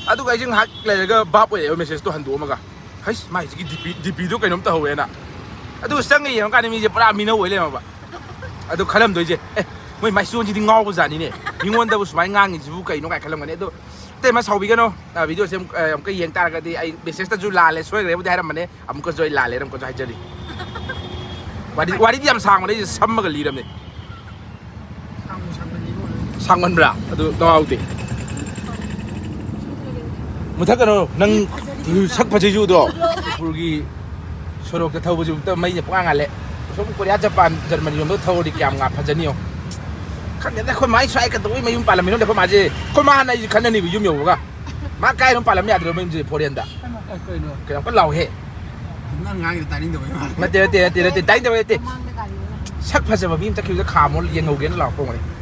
ꯑꯗꯨꯒ ꯑꯩꯁꯦ ꯉꯥꯏꯍꯥꯛ ꯂꯩꯔꯒ ꯚꯥꯞ ꯑꯣꯏꯔꯛꯑꯦꯕ ꯃꯦꯁꯦꯖꯇꯣ ꯍꯟꯗꯣꯛꯑꯝꯃꯒ, "ꯍꯩꯁ, ꯃꯥꯏꯁꯤꯒꯤ ꯗꯤ ꯄꯤ, ꯗꯤ ꯄꯤꯗꯣ ꯀꯩꯅꯣꯝ ꯇꯧꯍꯧꯋꯦꯅ"꯫ ꯑꯗꯨꯒ ꯆꯪꯉ ꯌꯦꯡꯉꯀꯥꯟꯗ ꯃꯤꯁꯦ ꯄꯨꯔꯥ ꯃꯤꯅꯧ ꯑꯣꯏ ꯂꯩꯔꯝꯃꯕ꯫ ꯑꯗꯨ ꯈꯜꯂꯝꯗꯣꯏꯁꯦ, "ꯑꯦ, ꯃꯣꯏ ꯃꯥꯏꯁꯣꯟꯁꯤꯗꯤ ꯉꯥꯎꯕ ꯖꯥꯠꯅꯤꯅꯦ, ꯃꯤꯉꯣꯟꯗꯕꯨ ꯁꯨꯃꯥꯏꯅ ꯉꯥꯡꯉꯤꯁꯤꯕꯨ ꯀꯩꯅꯣ?" ꯀꯥꯏꯅ ꯈꯜꯂꯝꯒꯅꯤ꯫ ꯑꯗꯣ ꯏꯇꯩꯃ ꯁꯥꯎꯕꯤꯒꯅꯣ, ꯑ, ꯚꯤꯗꯤꯑꯣꯁꯦ ꯑꯃꯨꯛ, ꯑ, ꯑꯃꯨꯛꯀ ꯌꯦꯡ ꯇꯥꯔꯒꯗꯤ꯫ ꯑꯩ ꯃꯦꯁꯦꯖꯇꯁꯨ ꯂꯥꯜꯂꯦ, ꯁꯣꯏꯈ꯭ꯔꯦꯕꯨꯗꯤ ꯍꯥꯏꯔꯝꯕꯅꯦ, ꯑꯃꯨꯛꯀꯁꯨ ꯑꯩ ꯂꯥꯜꯂꯦꯅ ꯑꯃꯨꯛꯀꯁꯨ ꯍꯥꯏꯖꯔꯤ꯫ ꯋꯥꯔꯤ, ꯋꯥꯔꯤꯗꯤ ꯌꯥꯝ ꯁꯥꯡꯕꯅꯦ, ꯑꯩꯁꯦ ꯁꯝꯃꯒ ꯂꯤꯔꯕꯅꯦ꯫ ꯁꯥꯡꯃꯟꯕ꯭ꯔꯥ? ꯑꯗꯨ ꯇꯉꯥꯎꯗꯦ꯫ ꯃꯨꯊꯛꯀꯅꯣ, ꯅꯪ ꯁꯛ ꯐꯖꯩꯁꯨ ꯎꯗ꯭ꯔꯣ? ꯃꯅꯤꯄꯨꯔꯒꯤ ꯁꯣꯔꯣꯛꯇ ꯊꯧꯕꯁꯤꯕꯨꯛꯇ ꯃꯩꯅ ꯄꯨꯡꯉꯥꯟ ꯉꯥꯜꯂꯦ꯫ ꯁꯣꯝ ꯀꯣꯔꯤꯌꯥ, ꯖꯄꯥꯟ, ꯖꯔꯃꯅꯤ ꯂꯣꯝꯗ ꯊꯧꯔꯗꯤ ꯀꯌꯥꯝ ꯉꯥ ꯐꯖꯅꯤꯌꯣ꯫ ꯈꯪꯗꯦꯗ, ꯑꯩꯈꯣꯏ ꯃꯥꯏ ꯁ꯭ꯋꯥꯏ ꯀꯩꯗꯧꯕꯩ ꯃꯌꯨꯝ ꯄꯥꯜꯂꯝꯃꯤꯅꯣ? ꯑꯩꯈꯣꯏ ꯃꯥꯁꯦ, ꯑꯩꯈꯣꯏ ꯃꯥ ꯍꯥꯟꯅ ꯑꯩꯁꯦ ꯈꯟꯅꯅꯤꯕ ꯌꯨꯝ ꯌꯧꯕꯒ꯫ ꯃꯥ ꯀꯥꯏꯗꯅꯣ ꯄꯥꯜꯂꯝ ꯌꯥꯗ꯭ꯔꯣ ꯃꯌꯨꯝꯁꯦ? ꯐꯣꯔꯦꯟꯗ꯫ ꯀꯩꯅꯣ? ꯀꯩꯅꯣ ꯀꯟꯅ ꯂꯥꯎꯍꯦ꯫ ꯅꯪ ꯉꯥꯡꯉꯤꯗꯣ ꯇꯥꯅꯤꯡꯗꯕꯩ ꯃꯥꯜꯂꯦ꯫ ꯅꯠꯇꯦ, ꯅꯠꯇꯦ, ꯅꯠꯇꯦ, ꯅꯠꯇꯦ, ꯇꯥꯅꯤꯡꯗꯕꯩ ꯅꯠꯇꯦ꯫ ꯃꯃꯥꯡꯗ ꯒꯥꯔꯤ ꯑꯣꯏꯔꯝꯃꯦ꯫ ꯁꯛ ꯐꯖꯕ ꯃꯤ ꯑꯃ ꯆꯠꯈꯤꯕꯗ ꯈꯥꯝꯃꯣ ꯌꯦꯡꯍꯧꯒꯦꯅ ꯂꯥꯎꯔꯛꯄ ꯑꯣꯏꯔꯝꯒꯅꯤ꯫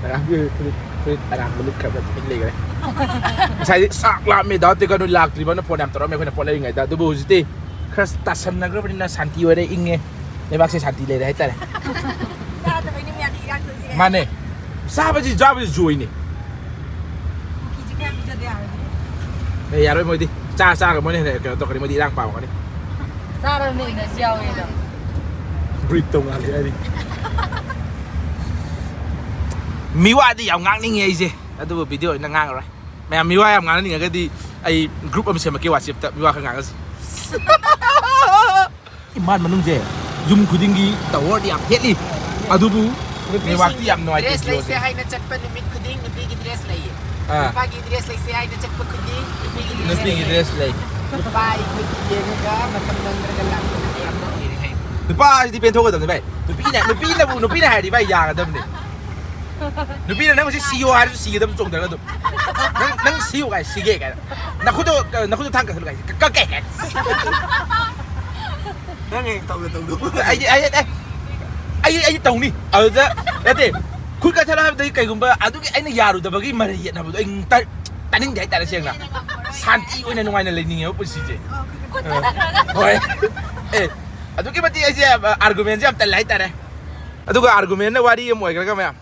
ꯉꯔꯥꯡꯒꯤ ꯐꯨꯔꯤꯠ, ꯐꯨꯔꯤꯠ ꯑꯔꯥꯡꯕ ꯂꯤꯠꯈ꯭ꯔꯕ ꯇꯨꯃꯤꯟ ꯂꯩꯈ꯭ꯔꯦ꯫ ꯉꯁꯥꯏꯗꯤ ꯆꯥꯛ ꯂꯥꯝꯃꯦ, ꯗꯥ ꯇꯦꯀ ꯅꯣꯏ ꯂꯥꯛꯇ꯭ꯔꯤꯕꯅ ꯐꯣꯟ ꯌꯥꯝ ꯇꯧꯔꯛꯑꯝꯃꯦ ꯑꯩꯈꯣꯏꯅ ꯄꯣꯠ ꯂꯩꯔꯤꯉꯩꯗ꯫ ꯑꯗꯨꯕꯨ ꯍꯧꯖꯤꯛꯇꯤ ꯈꯔ ꯇꯥꯁꯟꯅꯈ꯭ꯔꯕꯅꯤꯅ ꯁꯥꯟꯇꯤ ꯑꯣꯏꯔꯦ, ꯏꯪꯉꯦ꯫ ꯂꯩꯕꯥꯛꯁꯦ ꯁꯥꯟꯇꯤ ꯂꯩꯔꯦ ꯍꯥꯏꯇꯥꯔꯦ꯫ ꯆꯥꯗꯕꯩꯅꯦ ꯃꯌꯥꯝ ꯏꯔꯥꯡ ꯊꯣꯛꯏꯁꯦ꯫ ꯃꯥꯅꯦ꯫ ꯆꯥꯕꯁꯤ, ꯆꯥꯕꯁꯤ ꯖꯣꯏꯅꯦ꯫ ꯀꯨꯀꯤꯁꯦ ꯀꯌꯥ ꯄꯤꯖꯗꯦ ꯌꯥꯔꯣꯏ꯫ ꯑꯦ, ꯌꯥꯔꯣꯏ ꯃꯣꯏꯗꯤ꯫ ꯆꯥ ꯆꯥꯔꯒ ꯃꯣꯏꯅ ꯍꯦꯟꯅ ꯀꯩꯅꯣ ꯇꯧꯔꯛꯀꯅꯤ, ꯃꯣꯏꯗꯤ ꯏꯔꯥꯡ ꯄꯥꯝꯃꯛꯀꯅꯤ꯫ ꯆꯥꯔꯕꯅꯦ, ꯏꯅꯔꯖꯤ ꯌꯥꯎꯋꯦꯅ꯫ ꯕ꯭ꯔꯤꯠ ꯇꯧ ꯉꯥꯜꯂꯤ ꯍꯥꯏꯔꯤ꯫ ꯃꯤꯋꯥꯗꯤ ꯌꯥꯝ ꯉꯥꯡꯅꯤꯡꯉꯦ ꯑꯩꯁꯦ, ꯑꯗꯨꯕꯨ ꯚꯤꯗꯤꯑꯣ ꯑꯣꯏꯅ ꯉꯥꯡꯉꯔꯣꯏ꯫ ꯃꯌꯥꯝ ꯃꯤꯋꯥ ꯌꯥꯝ ꯉꯥꯡꯅꯅꯤꯡꯉꯒꯗꯤ ꯑꯩ ꯒ꯭ꯔꯨꯞ ꯑꯃ ꯁꯦꯝꯃꯛꯀꯦ ꯋꯥꯆꯦꯞꯇ, ꯃꯤꯋꯥ ꯈꯔ ꯉꯥꯡꯉꯁꯤ꯫ ꯏꯝꯐꯥꯜ ꯃꯅꯨꯡꯁꯦ ꯌꯨꯝ ꯈꯨꯗꯤꯡꯒꯤ ꯇꯥꯋꯔꯗꯤ ꯌꯥꯝ ꯊꯦꯠꯂꯤ, ꯑꯗꯨꯕꯨ ꯅꯦꯠꯋꯥꯛꯇꯤ ꯌꯥꯝ ꯅꯨꯡꯉꯥꯏꯇꯦ ꯗ꯭ꯔꯦꯁ ꯂꯩꯁꯦ ꯖꯤꯑꯣꯁꯦ꯫ ꯍꯥꯏꯅ ꯆꯠꯄ ꯅꯨꯃꯤꯠ ꯈꯨꯗꯤꯡ ꯅꯨꯄꯤꯒꯤ ꯗ꯭ꯔꯦꯁ ꯂꯩꯌꯦ꯫ ꯑꯥ꯫ ꯅꯨꯄꯥꯒꯤ ꯗ꯭ꯔꯦꯁ ꯂꯩꯁꯦ ꯍꯥꯏꯅ ꯆꯠꯄ ꯈꯨꯗꯤꯡ ꯅꯨꯄꯤꯒꯤ ꯗ꯭ꯔꯦꯁ ꯅꯨꯄꯤꯒꯤ ꯂꯩꯌꯦ꯫ ꯗ꯭ꯔꯦꯁ ꯂꯩ꯫ ꯅꯨꯄꯥ ꯑꯩꯈꯣꯏꯒꯤ ꯌꯦꯡꯉꯒ ꯃꯇꯝ ꯅꯪꯗ꯭ꯔꯒ ꯂꯥꯛꯄꯗꯨꯗꯤ ꯌꯥꯝ ꯅꯣꯛꯅꯤꯡꯉꯦ꯫ ꯅꯨꯄꯥꯁꯤꯗꯤ ꯄꯦꯟꯊꯣꯛꯀꯗꯕꯅꯤ ꯚꯥꯏ꯫ ꯅꯨꯄꯤꯅ ꯅꯨꯄꯤꯅꯕꯨ ꯅꯨꯄꯤꯅ ꯍꯥꯏꯔꯗꯤ ꯚꯥꯏ ꯌꯥꯒꯗꯕꯅꯤ꯫ ꯅꯨꯄꯤꯅ ꯅꯪ ꯍꯧꯖꯤꯛ ꯁꯤꯌꯣ ꯍꯥꯏꯔꯁꯨ ꯁꯤꯒꯗꯕ ꯆꯣꯡꯊꯔꯒ ꯑꯗꯨꯝ꯫ ꯅꯪ ꯅꯪ ꯁꯤꯌꯣ ꯀꯥꯏ ꯁꯤꯒꯦ ꯀꯥꯏꯅ꯫ ꯅꯈꯨꯠꯇꯣ ꯅꯈꯨꯠꯇꯣ ꯊꯥꯡ ꯀꯛꯊꯠꯂꯨ ꯀꯥꯏ ꯀꯛꯀꯦ ꯀꯥꯏꯅ꯫ ꯅꯪ ꯍꯌꯦꯡ ꯇꯧꯗ ꯇꯧꯗꯧ ꯑꯩ ꯑꯩ ꯑꯩ ꯑꯩ ꯑꯩ ꯇꯧꯅꯤ꯫ ꯑꯗꯨꯗ ꯅꯠꯇꯦ, ꯈꯨꯠ ꯀꯛꯊꯠꯂꯣ ꯍꯥꯏꯕꯗꯒꯤ ꯀꯩꯒꯨꯝꯕ ꯑꯗꯨꯒꯤ ꯑꯩꯅ ꯌꯥꯔꯨꯗꯕꯒꯤ ꯃꯔꯩ ꯌꯦꯠꯅꯕꯗꯣ ꯑꯩ ꯇꯥ- ꯇꯥꯅꯤꯡꯗꯦ ꯍꯥꯏꯇꯥꯔꯦ ꯁꯦꯡꯅ꯫ ꯁꯥꯟꯇꯤ ꯑꯣꯏꯅ ꯅꯨꯡꯉꯥꯏꯅ ꯂꯩꯅꯤꯡꯉꯦꯕ ꯄꯨꯟꯁꯤꯁꯦ꯫ ꯍꯣꯏ꯫ ꯑꯦ, ꯑꯗꯨꯛꯀꯤ ꯃꯇꯤꯛ ꯑꯩꯁꯦ ꯑꯥꯔꯒꯨꯃꯦꯟꯁꯦ ꯌꯥꯝ ꯇꯜꯂꯦ ꯍꯥꯏꯇꯥꯔꯦ꯫ ꯑꯗꯨꯒ ꯑꯥꯔꯒꯨꯃꯦꯟꯅ ꯋꯥꯔꯤ ꯑꯃ ꯑꯣꯏꯈ꯭ꯔꯒ ꯃꯌꯥꯝ,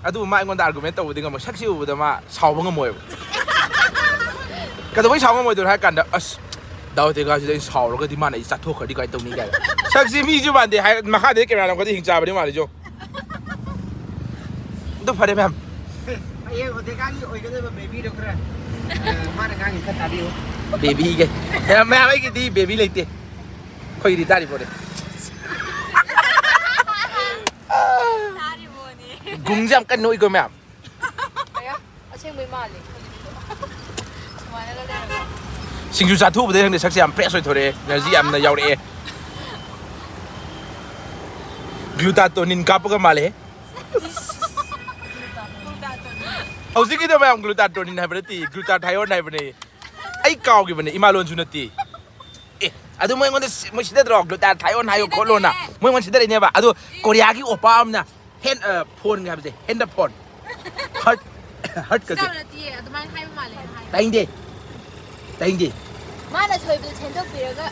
ꯑꯗꯨꯕꯨ ꯃꯥ ꯑꯩꯉꯣꯟꯗ ꯑꯥꯔꯒꯨꯃꯦꯟ ꯇꯧꯕꯗꯤ ꯉꯝꯃꯣꯏ꯫ ꯁꯛꯁꯤ ꯎꯕꯗ ꯃꯥ ꯁꯥꯎꯕ ꯉꯝꯃꯣꯏꯕ꯫ ꯀꯩꯗꯧꯕꯩ ꯁꯥꯎ ꯉꯝꯃꯣꯏꯗꯣꯏꯅꯣ ꯍꯥꯏ ꯀꯥꯟꯗ, "ꯑꯁ, ꯗꯥ ꯑꯣꯇꯦꯒꯥꯁꯤꯗ ꯑꯩꯅ ꯁꯥꯎꯔꯒꯗꯤ ꯃꯥꯅ ꯑꯩ ꯆꯥꯊꯣꯛꯈ꯭ꯔꯗꯤ ꯀꯃꯥꯏꯅ ꯇꯧꯅꯤ?" ꯀꯥꯏꯅ꯫ ꯁꯛꯁꯤ ꯃꯤꯁꯨ ꯃꯥꯟꯗꯦ ꯍꯥꯏ, ꯃꯈꯥꯗꯩ ꯀꯦꯃꯦꯔꯥ ꯅꯝꯒꯗꯤ ꯍꯤꯡ ꯆꯥꯕꯅꯤ ꯃꯥꯜꯂꯤꯁꯨ꯫ ꯑꯗꯨ ꯐꯔꯦ ꯃꯌꯥꯝ꯫ ꯍꯌꯦꯡ ꯑꯣꯇꯦꯒꯥꯒꯤ ꯑꯣꯏꯒꯗꯕ ꯕꯦꯕꯤꯗꯣ ꯈꯔ ꯑ, ꯃꯥꯅ ꯉꯥꯡꯉꯤ ꯈꯔ ꯇꯥꯕꯤꯌꯨ꯫ ꯕꯦꯕꯤꯒ ꯃꯌꯥꯝ ꯑꯩꯒꯤꯗꯤ ꯕꯦꯕꯤ ꯂꯩꯇꯦ꯫ ꯑꯩꯈꯣꯏꯒꯤꯗꯤ ꯇꯥꯔꯤꯕꯣꯅꯦ꯫ ꯒꯨꯡꯁꯦ ꯌꯥꯝ ꯀꯟꯅ ꯅꯣꯛꯏꯀꯣ ꯃꯌꯥꯝ꯫ ꯑꯌꯥ, ꯑꯁꯦꯡꯕꯩ ꯃꯥꯜꯂꯦ꯫ ꯁꯨꯃꯥꯏꯅꯒ ꯂꯩꯔꯒ꯫ ꯁꯤꯡꯖꯨ ꯆꯥꯊꯣꯛꯎꯕꯗꯩ ꯈꯪꯗꯦ ꯁꯛꯁꯦ ꯌꯥꯝ ꯐ꯭ꯔꯦꯁ ꯑꯣꯏꯊꯣꯔꯛꯑꯦ, ꯏꯅꯔꯖꯤ ꯌꯥꯝꯅ ꯌꯥꯎꯔꯛꯑꯦ꯫ ꯒ꯭ꯂꯨꯇꯥꯇꯣꯅꯤꯟ ꯀꯥꯞꯄꯒ ꯃꯥꯜꯂꯦ꯫ ꯍꯧꯖꯤꯛꯀꯤꯗꯣ ꯃꯌꯥꯝ ꯒ꯭ꯂꯨꯇꯥꯇꯣꯅꯤꯟ ꯍꯥꯏꯕ ꯅꯠꯇꯦ, ꯒ꯭ꯂꯨꯇꯥꯊꯥꯏꯌꯣꯟ ꯍꯥꯏꯕꯅꯦ꯫ ꯑꯩ ꯀꯥꯎꯈꯤꯕꯅꯦ, ꯏꯃꯥ ꯂꯣꯟꯁꯨ ꯅꯠꯇꯦ꯫ ꯑꯦ, ꯑꯗꯨ ꯃꯣꯏ ꯑꯩꯉꯣꯟꯗ ꯁꯤ- ꯃꯣꯏ ꯁꯤꯗꯗ꯭ꯔꯣ ꯒ꯭ꯂꯨꯇꯥꯊꯥꯏꯌꯣꯟ ꯍꯥꯏꯌꯣ ꯈꯣꯠꯂꯣꯅ ꯃꯣꯏ ꯑꯩꯉꯣꯟꯗ ꯁꯤꯗꯔꯛꯏꯅꯦꯕ꯫ ꯑꯗꯣ ꯀꯣꯔꯤꯌꯥꯒꯤ ꯑꯣꯄꯥ ꯑꯃꯅ ꯍꯦꯟ ꯐꯣꯟ ꯍꯥꯏꯕꯁꯦ, ꯍꯦꯟꯗ ꯐꯣꯟ, ꯍꯔꯠ, ꯍꯔꯠꯀꯁꯦ꯫ ꯅꯠꯇꯤꯌꯦ, ꯑꯗꯨꯃꯥꯏꯅ ꯍꯥꯏꯕ ꯃꯥꯜꯂꯦ ꯍꯥꯏ꯫ ꯇꯥꯏꯅꯤꯡꯗꯦ, ꯇꯥꯏꯅꯤꯡꯗꯦ꯫ ꯃꯥꯅ ꯁꯣꯏꯕꯗꯨ ꯁꯦꯝꯗꯣꯛꯄꯤꯔꯒ